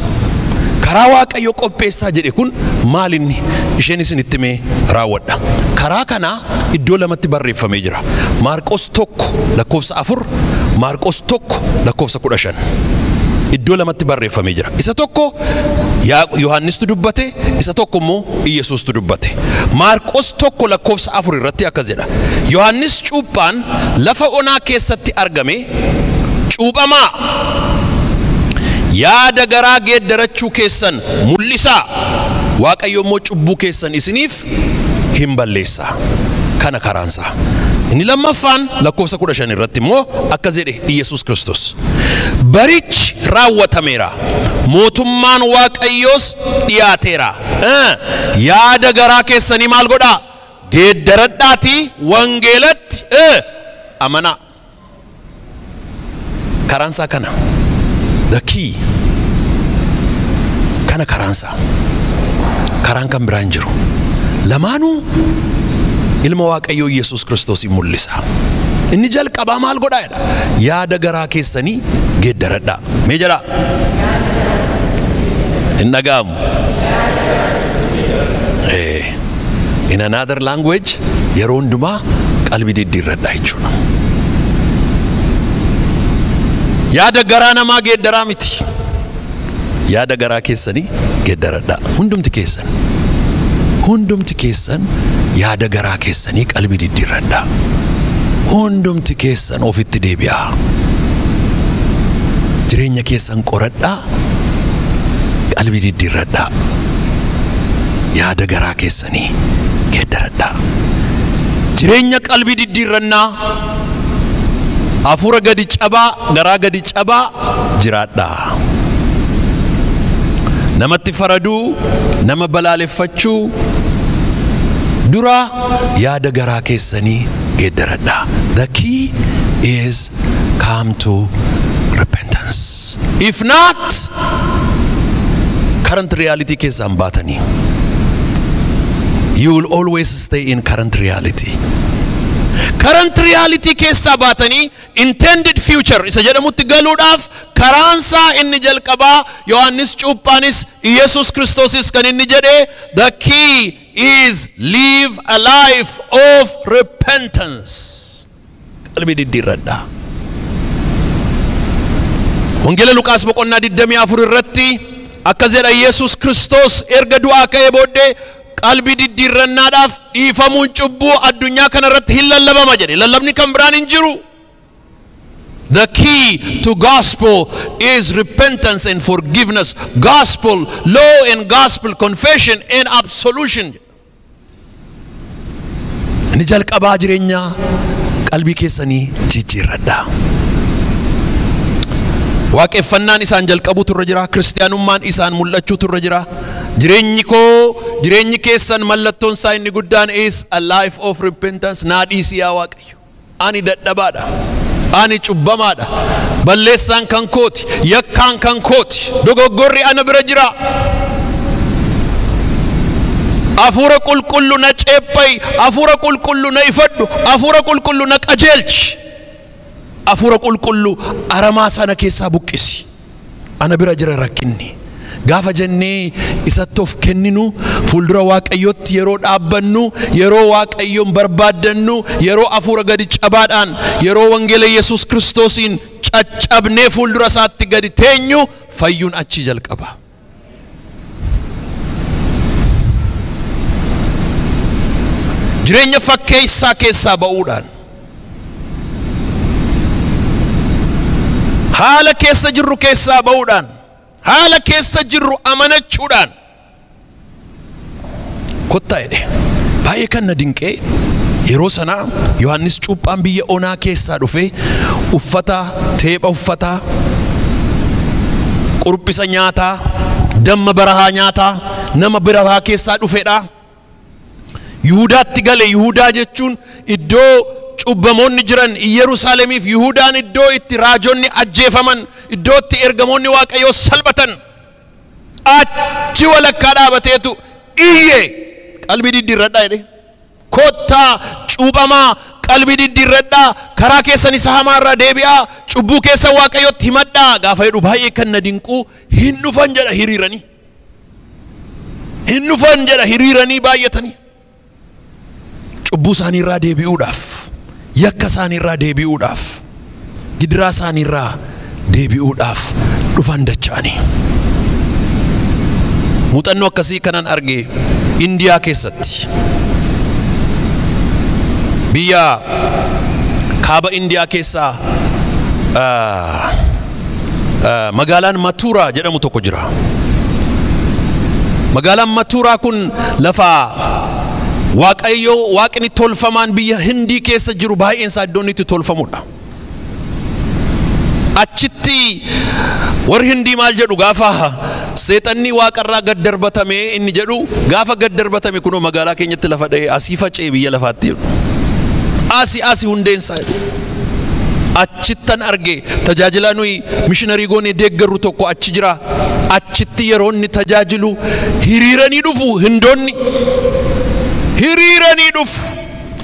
Karaa Waaqayyo qopheessaa jedhe kun maalinni? Isheen isinitti himee raawwadha. Karaa kanaa iddoo lamatti barreeffamee jira. Maarqos 1 lakkoofsa 4, Maarqos 1 lakkoofsa 15. Iddoo lamatti barreeffamee jira. Isa tokko Yohaannistu dubbate, isa tokko immoo Iyesuustu dubbate. Maarqos 1 lakkoofsa 4 irratti akkas jedha. Yohaannis cuuphaan lafa onaa keessatti argame cuuphamaa yaada garaa geeddarachuu keessan mul'isaa, Waaqayyo immoo cubbuu keessan isiniif hin balleessaa. Kana karaansaa. Inni lammaffaan lakkoofsa 15 irratti immoo akkas jedhe Iyesuus Kiristoos. Barichi raawwatameera. Mootummaan Waaqayyoos dhiyaateera. Yaada garaa keessanii maal godhaa? Geeddaradhaatii wangeelatti amanaa. Karaansaa kana. The key. Kana karaansaa. Karaan kan biraan jiru. Lamaanuu ilma Waaqayyoo Yesuus Kiristoosiin mul'isa. Inni jalqabaa maal godhaa jedha? Yaada garaa keessanii geeddaradhaa. Mee jedhaa? Hin dhaga'amu. In another language yeroo hundumaa qalbii diddiirradhaa jechuudha. Yaada garaa namaa geeddaraa miti. Yaada garaa keessanii geeddaradhaa. Hundumti keessan. Hundumti keessan yaada garaa keessanii qalbii diddiirradhaa. Hundumti keessan ofitti deebi'aa. Jireenya keessan qoradhaa. Qalbii diddiirradhaa. Yaada garaa keessanii geeddaradhaa. Jireenya qalbii diddiirrannaa hafuura gadi cabaa garaa gadi cabaa jiraadhaa. Namatti faraduu, nama balaaleffachuu dura yaada garaa keessanii geeddaradhaa. The key is come to repentance. If not, current reality keessaan baatanii. You will always stay in current reality. Current reality keessaa baatanii intended future isa jedhamutti galuudhaaf karaansaa inni jalqabaa Yohaannis Cuuphaanis Iyesuus Kiristoosis kan inni jedhe the key is live a life of repentance. Qalbii diddiirradhaa. Wangeela Luqaas boqonnaa 24 irratti akkas jedha Iyesuus Kiristoos erga du'aa ka'ee booddee qalbii diddiirrannaadhaaf dhiifamuun cubbuu addunyaa kanarratti hin lallabama jedhe. Lallabni kan biraan hin jiru. The key to gospel is repentance and forgiveness. Gospel, law and gospel, confession and absolution. Inni jalqabaa jireenya qalbii keessanii jijjiirradhaa. Waaqeffannaan isaan jalqabuutu irra jira. Kiristaanummaan isaan mul'achuutu irra jira. Jireenyi koo, jireenyi keessan mallattoon isaa inni guddaan is a life of repentance. Naa dhiisi yaa Waaqayyo. Ani dadhabaadha. Ani cubbamaadha. Balleessaan kan kooti. Yakkaan kan kooti. Dogoggorri ana bira jira. Hafuura qulqullu na ceephayi. Hafuura qulqullu na ifadhu. Hafuura qulqullu na qajeelchi. Hafuura qulqullu aramaa sana keessaa buqqisi. Ana bira jira rakkinni. Gaafa jennee isatti of kenninu fuuldura Waaqayyootti yeroo dhaabbannu, yeroo Waaqayyoon barbaaddannu, yeroo hafuura gadi cabaadhaan, yeroo wangeela Yesuus Kiristoosiin caccabnee fuuldura isaatti gadi teenyu fayyuun achi jalqaba. Jireenya fakkeessaa keessaa ba'uudhaan haala keessa jirru keessaa ba'uudhaan haala keessa jirru amanachuudhaan kottaa jedhe. Baay'ee kan na dinqee yeroo sanaa Yohaannis Cuuphaan biyya onaa keessaa dhufee uffata teepha uffataa, qurphisa nyaataa, damma barahaa nyaataa, nama barahaa keessaa dhufedha. Yihudaatti gale. Yihudaa jechuun iddoo cubbamoonni jiran, Yerusaalemiif Yihudaan iddoo itti raajonni ajjeefaman, iddoo itti ergamoonni Waaqayyoo salphatan. Achi walakkaa dhaabateetu iyye qalbii diddiirradhaa jedhe. Kottaa cuuphamaa, qalbii diddiirradhaa, karaa keessan isa hamaa irraa deebi'aa, cubbuu keessan Waaqayyootti himadhaa gaafa jedhu baay'ee kan na dinquu hin dhufan jedha hiriiranii. Hin dhufan jedha hiriiranii baay'atanii. Cubbuu isaanii irraa deebi'uudhaaf, yakka isaanii irraa deebi'uudhaaf, gidiraa isaanii irraa deebi'uudhaaf dhufan dacha'anii. Muuxannoo akkasii kanan arge Indiyaa keessatti. Biyya kaaba Indiyaa keessaa magaalaan Matuuraa jedhamu tokko jira. Magaalaan Matuuraa kun lafa Waaqayyo waaqni tolfamaan biyya Hindii keessa jiru baay'een isaa iddoon itti tolfamudha. Achitti warri Hindii maal jedhu gaafa seexanni waaqarraa gad darbatame inni jedhu gaafa gad darbatame kunoo magaalaa keenyatti lafa dha'ee asii faca'e biyya lafaatti jedhu. Asii asii hundeensaa jedhu. Achittan arge tajaajila nuyi mishiinarii goonee deeggarru tokko achi jira. Achitti yeroo inni tajaajilu hiriiranii dhufu Hindoonni. Hiriiranii dhufu.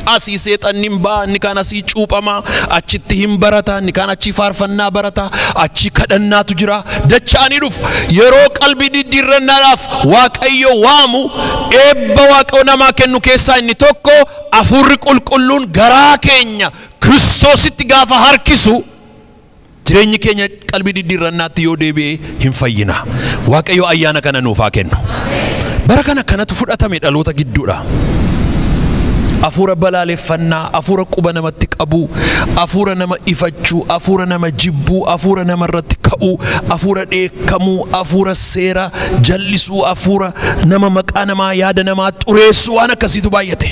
Asii seexanni hin ba'a, inni kaan asii cuuphama, achitti hin barata, inni kaan achii faarfannaa barata, achii kadhannaatu jira. Dacha'anii dhufu. Yeroo qalbii diddiirrannaadhaaf Waaqayyo waamu eebba Waaqayyo namaa kennu keessaa inni tokko hafuurri qulqulluun garaa keenya Kiristoositti gaafa harkisu Jireenyi keenya qalbii diddiirrannaatti yoo deebi'e hin fayyina. Waaqayyo ayyaana kana nuuf haa kennu. Bara kana kanatu fudhatame dhaloota gidduudha. Afuura balaaleffannaa, afuura quba namatti qabuu, afuura nama ifachuu, afuura nama jibbuu, afuura namarratti ka'uu, afuura dheekkamuu, afuura seera jallisuu, afuura nama maqaa namaa yaada namaa xureessuu waan akkasiitu baay'ate.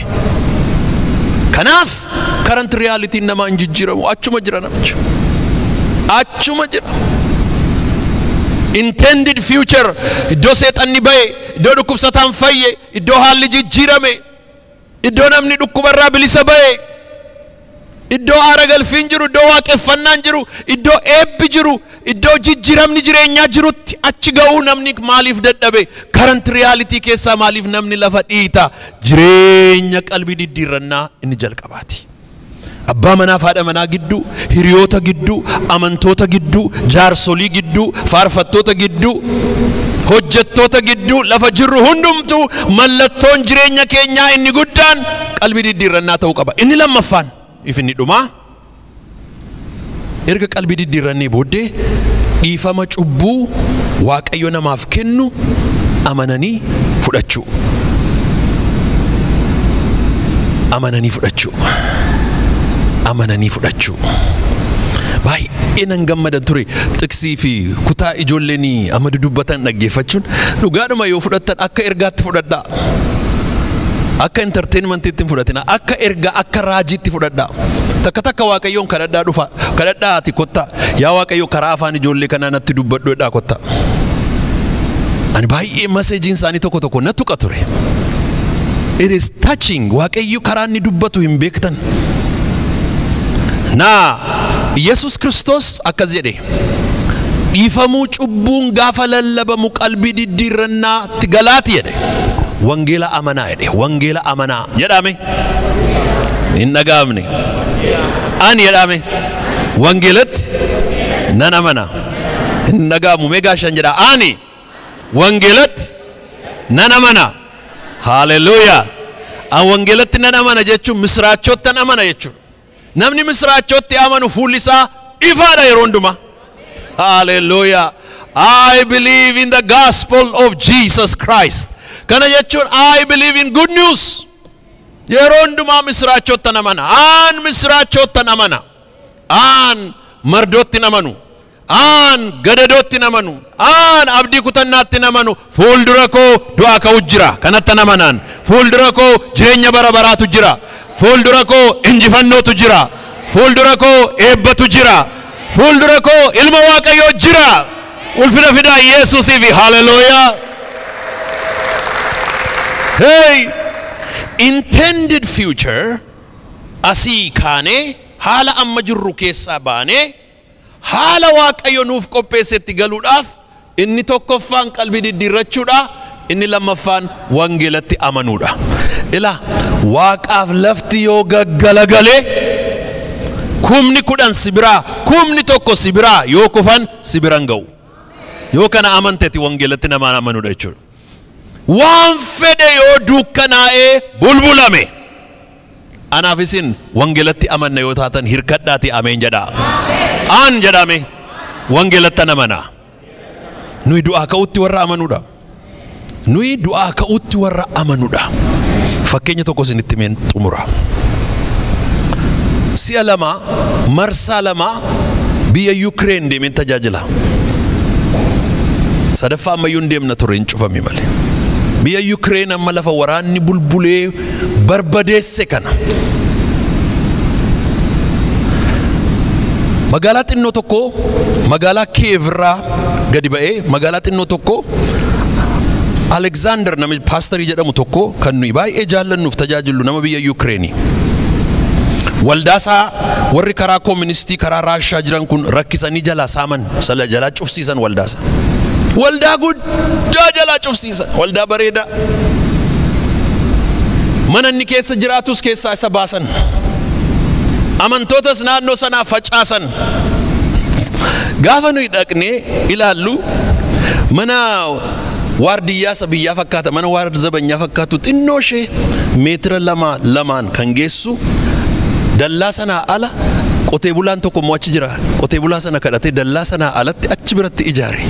Kanaaf current realityin namaa hin jijjiiramu, achuma jira namichi. Achuma jira. Intended future iddoo seexanni ba'e, iddoo dhukkubsataan fayye, iddoo haalli jijjiirame, iddoo namni dhukkubarraa bilisa ba'e, iddoo aara galfiin jiru, iddoo waaqeffannaan jiru, iddoo eebbi jiru, iddoo jijjiiramni jireenyaa jirutti achi ga'uu namni maaliif dadhabe? Current reality keessaa maaliif namni lafa dhiita? Jireenya qalbii diddiirrannaa inni jalqabaati. Abbaa manaa fi haadha manaa gidduu, hiriyoota gidduu, amantoota gidduu, jaarsolii gidduu, faarfattoota gidduu, hojjettoota gidduu, lafa jirru hundumtuu mallattoon jireenya keenyaa inni guddaan qalbii diddiirrannaa ta'uu qaba. Inni lammaffaan if inni dhumaa erga qalbii diddiirrannee booddee dhiifama cubbuu Waaqayyo namaaf kennu amananii fudhachuu. Amananii fudhachuu. Amananii fudhachuu. Baay'ee nan gammadan ture xiqsii fi kutaa ijoolleen amma dudubbatan dhaggeeffachuun dhugaadhuma yoo fudhattan akka ergaatti fudhadhaa. Akka entertainmentiitti hin fudhatina, akka ergaa akka raajiitti fudhadhaa. Takka takka Waaqayyoon kadhadhaa dhufa, kadhadhaa ati kottaa. Yaa Waaqayyo karaa afaan ijoollee kanaa natti dubbadhu jedhaa kottaa. Ani baay'ee messageiin isaanii tokko tokko na tuqa ture. It is touching. Waaqayyo karaa inni dubbatu hin beektan. Naa Yesus Kiristoos akkas jedhe, dhiifamuu cubbuun gaafa lallabamu qalbii diddiirrannaatti galaati jedhe. Wangeela amanaa jedhe. Wangeela amanaa jedhame. Hin dhaga'amne. Ani jedhame. Wangeelatti nan amana. Hin dhaga'amu. Mee gaashan jedha. Ani wangeelatti nan amana. Haleluuyaa. An wangeelatti nan amana jechuun misiraachootti nan amana jechuudha. Namni misiraachootti amanu fuulli isaa ifaadha yeroo hundumaa. Hallelujah. I believe in the gospel of Jesus Christ. Kana jechuun I believe in good news. Yeroo hundumaa misiraachootti amana. Aan misiraachootti amana. Aan mardootti amanu. Aan gadadootti amanu. Aan abdii kutannaatti amanu. Fuuldura koo du'aa ka'u jira. Kanatti amanaan. Fuuldura koo jireenya bara baraatu jira. Fuuldura koo injifannootu jira. Fuuldura koo eebbatu jira. Fuuldura koo ilma Waaqayyoo jira. Ulfina fidaa Yesuusiif. Haleluuyaa. Hey! Intended future asii kaanee haala amma jirru keessaa baanee haala Waaqayyo nuuf qopheessetti galuudhaaf inni tokkoffaan qalbii diddiirrachuudha, inni lammaffaan wangeelatti amanuudha. Ila waaqaaf lafti yoo gaggalagalee kumni 10 si biraa, kumni 1 si biraa yoo kufan si biran ga'u. Yoo kana amanteeti wangeelatti namaan amanuudha jechuudha. Waan fedhe yoo dukkanaa'ee bulbulame anaaf isin wangeelatti amanna yoo taatan hirkadhaati ameen jedhaa. Aan jedhame wangeelatti amana. Nuyi du'aa ka'utti warra amanuudha. Nuyi du'aa ka'utti warra amanuudha. Fakkeenya tokko isinitti himeen xumura. Si'a lama marsaa lama biyya Yukireen deemeen tajaajila. Sadaffaa ammayyuu hin deemna ture hin cufame malee. Biyya Yukireen amma lafa waraanni bulbulee barbadeesse kana. Magaalaa xinnoo tokko magaalaa Kiyev irraa gadi ba'ee magaalaa xinnoo tokko Alexander nama paasterii jedhamu tokko kan nuyi baay'ee jaallannuuf tajaajillu nama biyya Yukireenii. Waldaasaa warri karaa kooministii karaa Raashaa jiran kun rakkisanii jalaa saaman, jalaa cufsiisan waldaasa. Waldaa guddaa jalaa cufsiisan, waldaa bareedaa. Mana inni keessa jiraatus keessaa isa baasan. Amantootas naannoo sanaa facaasan. Gaafa nuyi dhaqnee ilaallu mana waardiyyaa isa biyyaa fakkaata, mana waardi zabanyaa fakkaatu xinnoo ishee meetira 2 2n kan geessu dallaa sanaa ala Qotee bulaan tokko immoo achi jira. Qotee bulaa sana kadhatee dallaa sanaa alatti achi biratti ijaare.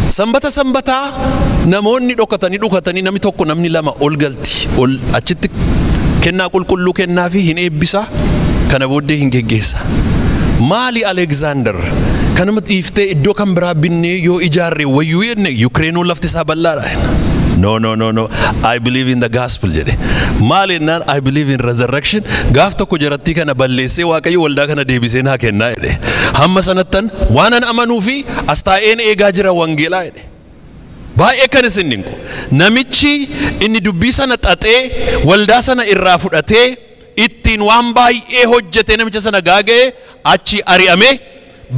Sanbata sanbataa namoonni dhokatanii namni tokko namni lama ol galti. Ol achitti kennaa qulqulluu kennaa fi hin eebbisa. Kana booddee hin geggeessa. Maali Alexander kanuma dhiiftee iddoo kan biraa binnee yoo ijaarre wayyuu jenne Yukireenuu lafti isaa bal'aadha. No, no, no, no. I believe in the gospel jedhe. Maali jennaan I believe in resurrection. Gaaf tokko jarattii kana balleessee Waaqayyo waldaa kana deebisee naa kennaa jedhe. Hamma sanattan waanan amanuu fi as taa'een eegaa jira wangeelaa jedhe. Baay'ee kan isin dinqu. Namichi inni dubbii sana xaxee waldaa sana irraa fudhatee ittiin waan baay'ee hojjete namicha sana gaaga'ee achi ari'ame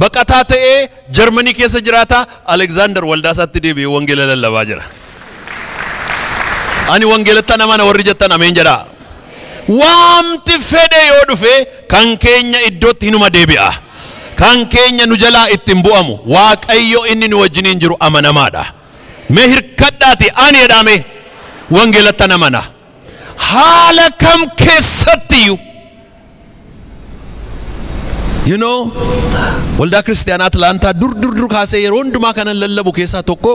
baqataa ta'ee Jarmanii keessa jiraata. Alexander waldaa isaatti deebi'ee wangeela lallabaa jira. Ani wangeelatti amana warri jettan ameen jedhaa. Waamti fedhe yoo dhufe kan keenya iddootti hinuma deebi'a. Kan keenya nu jalaa ittiin bu'amu. Waaqayyo inni nu wajjiniin jiru amanamaadha. Mee hirkadhaati ani jedhame wangeelatti amana. Haala kam keessattiyyuu. You know, waldaa kiristaanaa Atlaantaa dur dur dur kaasee yeroo hundumaa kanan lallabu keessaa tokko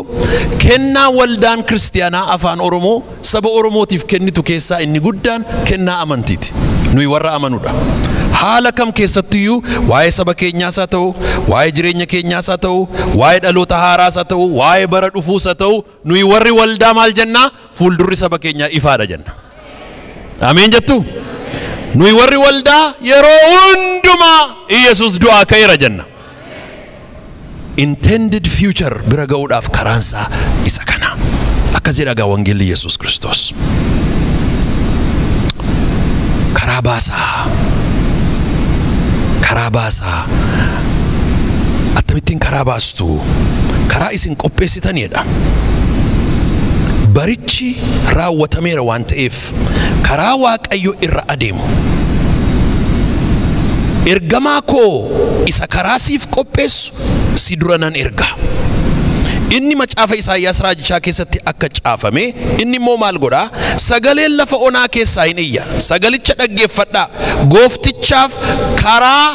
kennaa waldaan kiristaanaa afaan Oromoo saba Oromootiif kennitu keessaa inni guddaan kennaa amantiiti. Nuyi warra amanudha. Haala kam keessattiyyuu waa'ee saba keenyaas haa ta'u, waa'ee jireenya keenyaas haa ta'u, waa'ee dhaloota haaraas haa ta'u, waa'ee bara dhufuus haa ta'u, nuyi warri waldaa maal jennaa? Fuuldurri saba keenyaa ifaadha jenna. Ameen jettu? Nuyi warri waldaa yeroo hundumaa Iyesuus du'aa ka'eera jenna. Intended future bira ga'uudhaaf karaansaa isa kana. Akkas jedha gaa wangeelli Yesuus Kiristoos. Karaa baasaa. Karaa baasaa. Akkamittiin karaa baastu? Karaa isin qopheessitanidha. Barichi raawwatameera waan ta'eef karaa Waaqayyo irra adeemu. Ergamaa koo isa karaa siif qopheessu si dura nan erga. Inni macaafa Isaayyaas raajichaa keessatti akka caafame inni immoo maal godhaa? Sagaleen lafa onaa keessaa hin iyya. Sagalicha dhaggeeffadhaa. Gooftichaaf karaa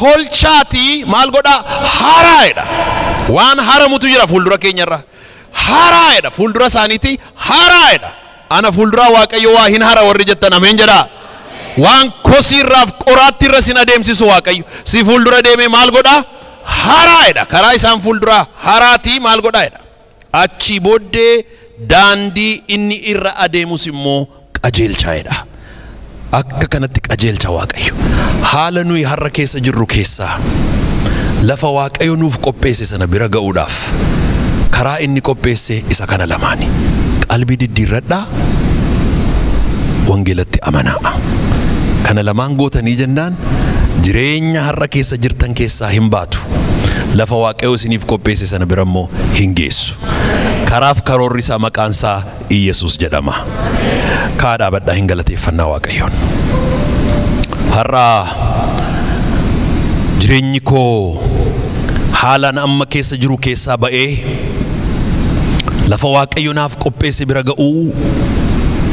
tolchaatii maal godhaa? Haraa'edha. Waan haramutu jira fuuldura keenyarra. Haraa'edha. Fuuldura isaaniitii haraa'edha. Ana fuulduraa Waaqayyo waa hin hara warri jettan ameen jedhaa. Waan kosiirraaf qoraattiirra sin adeemsisu Waaqayyo. Si fuuldura deemee maal godhaa? Haraa'edha. Karaa isaan fuulduraa haraatii maal godhaa'edha. Achii booddee daandii inni irra adeemus immoo qajeelchaa'edha. Akka kanatti qajeelcha Waaqayyo. Haala nuyi har'a keessa jirru keessaa lafa Waaqayyo nuuf qopheesse sana bira ga'uudhaaf karaa inni qopheesse isa kana lamaani. Qalbii diddiirradhaa, wangeelatti amanaa. Kana lamaan gootanii jennaan jireenya har'a keessa jirtan keessaa hin baatu. Lafa Waaqayyo isiniif qopheesse sana bira immoo hin geessu. Karaaf karoorri isaa maqaan isaa Iyesuus jedhama. Kaa dhaabadhaa hin galateeffannaa Waaqayyoon. Har'a jireenyi koo haalaan amma keessa jiru keessaa ba'ee lafa Waaqayyo naaf qopheesse bira ga'uu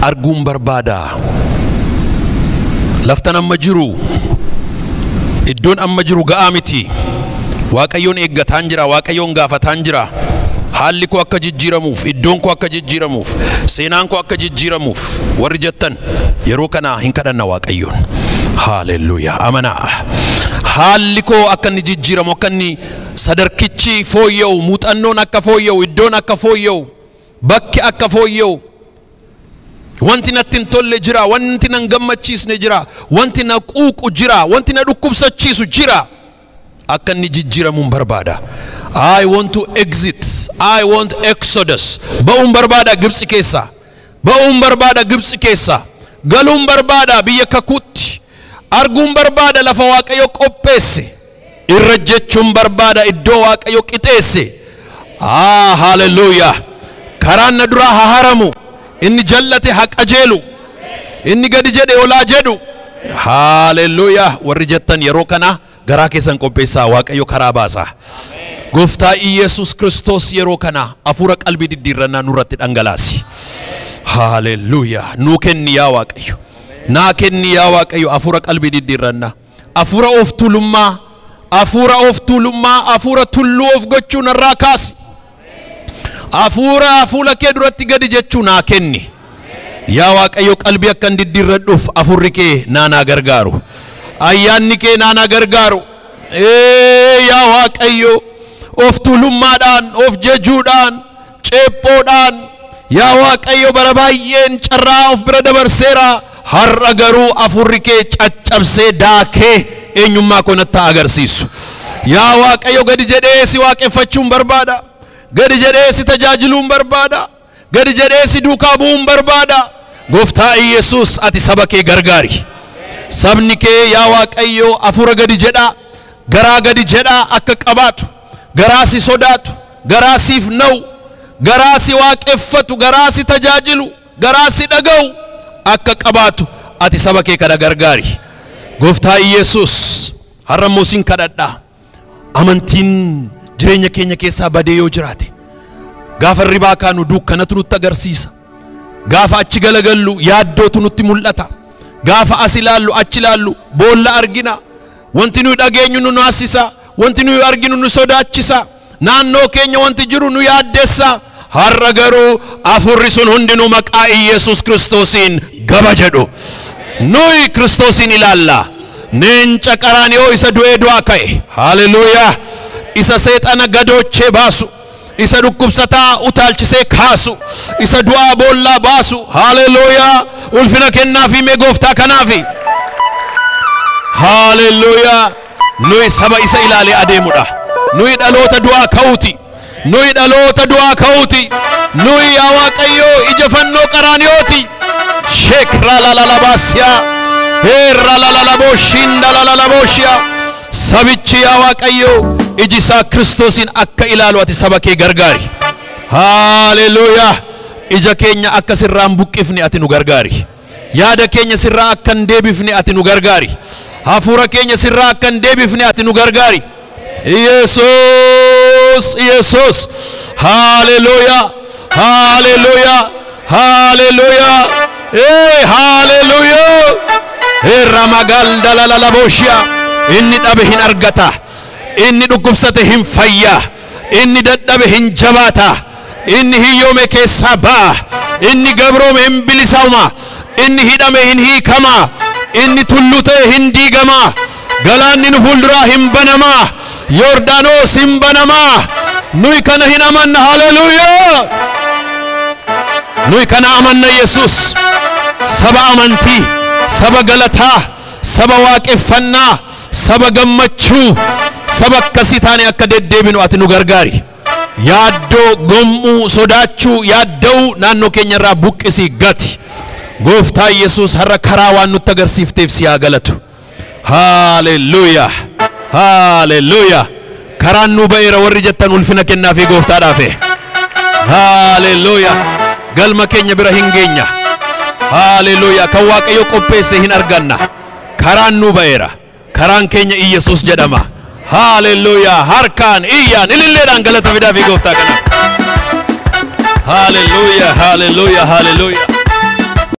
arguun barbaada. Laftan amma jiru iddoon amma jiru ga'aa miti. Waaqayyoon eeggataan jira, Waaqayyoon gaafataan jira. Haalli koo akka jijjiiramuuf, iddoon koo akka jijjiiramuuf, seenaan koo akka jijjiiramuuf warri jettan yeroo kana hin kadhanna Waaqayyoon. Haalelluuyaa. Amanaa. Haalli koo akka inni jijjiiramu, akka inni sadarkichi fooyya'u, muuxannoon akka fooyya'u, iddoon akka fooyya'u, bakki akka fooyya'u. Wanti natti hin tolle jira, wanti nan gammachiisne jira, wanti na quuqu jira, wanti na dhukkubsachiisu jira. Akka inni jijjiiramuun barbaada. I want to exit. I want exodus. Ba'uun barbaada Gibxi keessaa. Ba'uun barbaada Gibxi keessaa. Galuun barbaada biyya kakuutti. Arguun barbaada lafa Waaqayyo qopheesse. Irra jechuun barbaada iddoo Waaqayyo qixeesse. Ah, hallelujah. Karaan na duraa haa haramu. Inni jallate haa qajeelu. Inni gadi jedhe olaa jedhu. Hallelujah. Warri jettan yeroo kana garaa keessan qopheessaa Waaqayyo karaa baasaa. Gooftaa Iyesuus Kiristoos yeroo kana hafuura qalbii diddiirrannaa nurratti dhangalaasi. Hallelujah. Nuu kenni yaa Waaqayyo. Naa kenni yaa Waaqayyo hafuura qalbii diddiirrannaa, hafuura of tuulummaa, hafuura of tuulummaa, hafuura tulluu of gochuu narraa kaasi. Hafuura fuula kee duratti gadi jechuu naa kenni. Yaa Waaqayyo qalbii akkan diddiirradhuuf hafuurri kee naanaa gargaaru. Ayyaanni kee naanaa gargaaru. Yaa Waaqayyo of tuulummaadhaan, of jejuudhaan, ceephoodhaan yaa Waaqayyo bara baay'een carraa of bira dabarseera. Har'a garuu hafuurri kee caccabsee daakee eenyummaa koo natti agarsiisu. Yaa Waaqayyo gadi jedhee si waaqeffachuun barbaada. Gadi jedhee si tajaajiluun barbaada. Gadi jedhee si duukaa bu'uun barbaada. Gooftaa Iyesuus ati saba kee gargaari. Sabni kee yaa Waaqayyo hafuura gadi jedhaa, garaa gadi jedhaa akka qabaatu, garaa si sodaatu, garaa siif na'u, garaa si waaqeffatu, garaa si tajaajilu, garaa si dhaga'u akka qabaatu ati saba kee kana gargaari. Gooftaa Iyesuus har'a immoo sin kadhadhaa. Amantiin jireenya keenya keessaa badee yoo jiraate, gaafa ribaa kaanu dukkanatu nutti agarsiisa. Gaafa achi galagallu yaaddootu nutti mul'ata. Gaafa as ilaallu achi ilaallu boolla argina. Wanti nuyi dhageenyu nu naasisa. Wanti nuyi arginu nu sodaachisa. Naannoo keenya wanti jiru nu yaaddessa. Har'a garuu hafuurri sun hundinuu maqaa Iyesuus Kiristoosiin gaba jedhu. Nuyi Kiristoosiin ilaalla. Leenca Qaraaniyoo isa du'ee du'aa ka'e. Haleluuyaa. Isa seexana gadoochee baasu. Isa dhukkubsataa utaalchisee kaasu. Isa du'aa boollaa baasu. Haleluuyaa. Ulfina kennaafi mee gooftaa kanaafi. Haleluuyaa. Nuyi saba isa ilaalee adeemudha. Nuyi dhaloota du'aa ka'uuti. Nuyi dhaloota du'aa ka'uuti. Nuyi yaa Waaqayyo ija fannoo Qaraaniyooti. Sheekra lalalabaasiyaa. Heerra lalalabooshinda lalalabooshiyaa. Sabichi yaa Waaqayyo iji isaa Kiristoosiin akka ilaalu ati saba kee gargaari. Haleluuyaa. Ija keenya akka sirraa hin buqqifne ati nu gargaari. Yaada keenya sirraa akka hin deebifne ati nu gargaari. Hafuura keenya sirraa akka hin deebifne ati nu gargaari. Yesuus, Yesuus. Haleluuyaa. Haleluuyaa. Haleluuyaa. Haleluuyaa. Herra dalalalabooshiyaa. Inni dhabe hin argata. Inni dhukkubsate hin fayya. Inni dadhabe hin jabaata. Inni hiyyoome keessaa ba'a. Inni gabroome hin bilisauma. Inni hidhame hin hiikama. Inni tullu ta'e hin diigama. Galaanni nu fuulduraa hin banama. Yordaanoos hin banama. Nuyi kana hin amanna. Haleluuyaa. Nuyi kana amanna Yesuus. Saba amantii, saba galataa, saba waaqeffannaa, saba gammachuu, saba akkasii taane akka deddeebinu ati nu gargaari. Yaaddoo, gom'uu, sodaachuu, yaadda'uu naannoo keenya irraa buqqisii gati. Gooftaa Yesuus har'a karaa waan nutti agarsiifteef si haa galatu. Haleluuyaa. Haleluuyaa. Karaan nu ba'eera warri jettan ulfina kennaafii gooftaadhaaf. Haleluuyaa. Galma keenya bira hin geenya. Haleluuyaa. Kan Waaqayyo qopheesse hin arganna. Karaan nu ba'eera. Karaan keenya Iyesuus jedhama. Haleluuyaa. Harkaan iyyaan ililleedhaan galata fidaafii gooftaa kana. Haleluuyaa. Haleluuyaa. Haleluuyaa.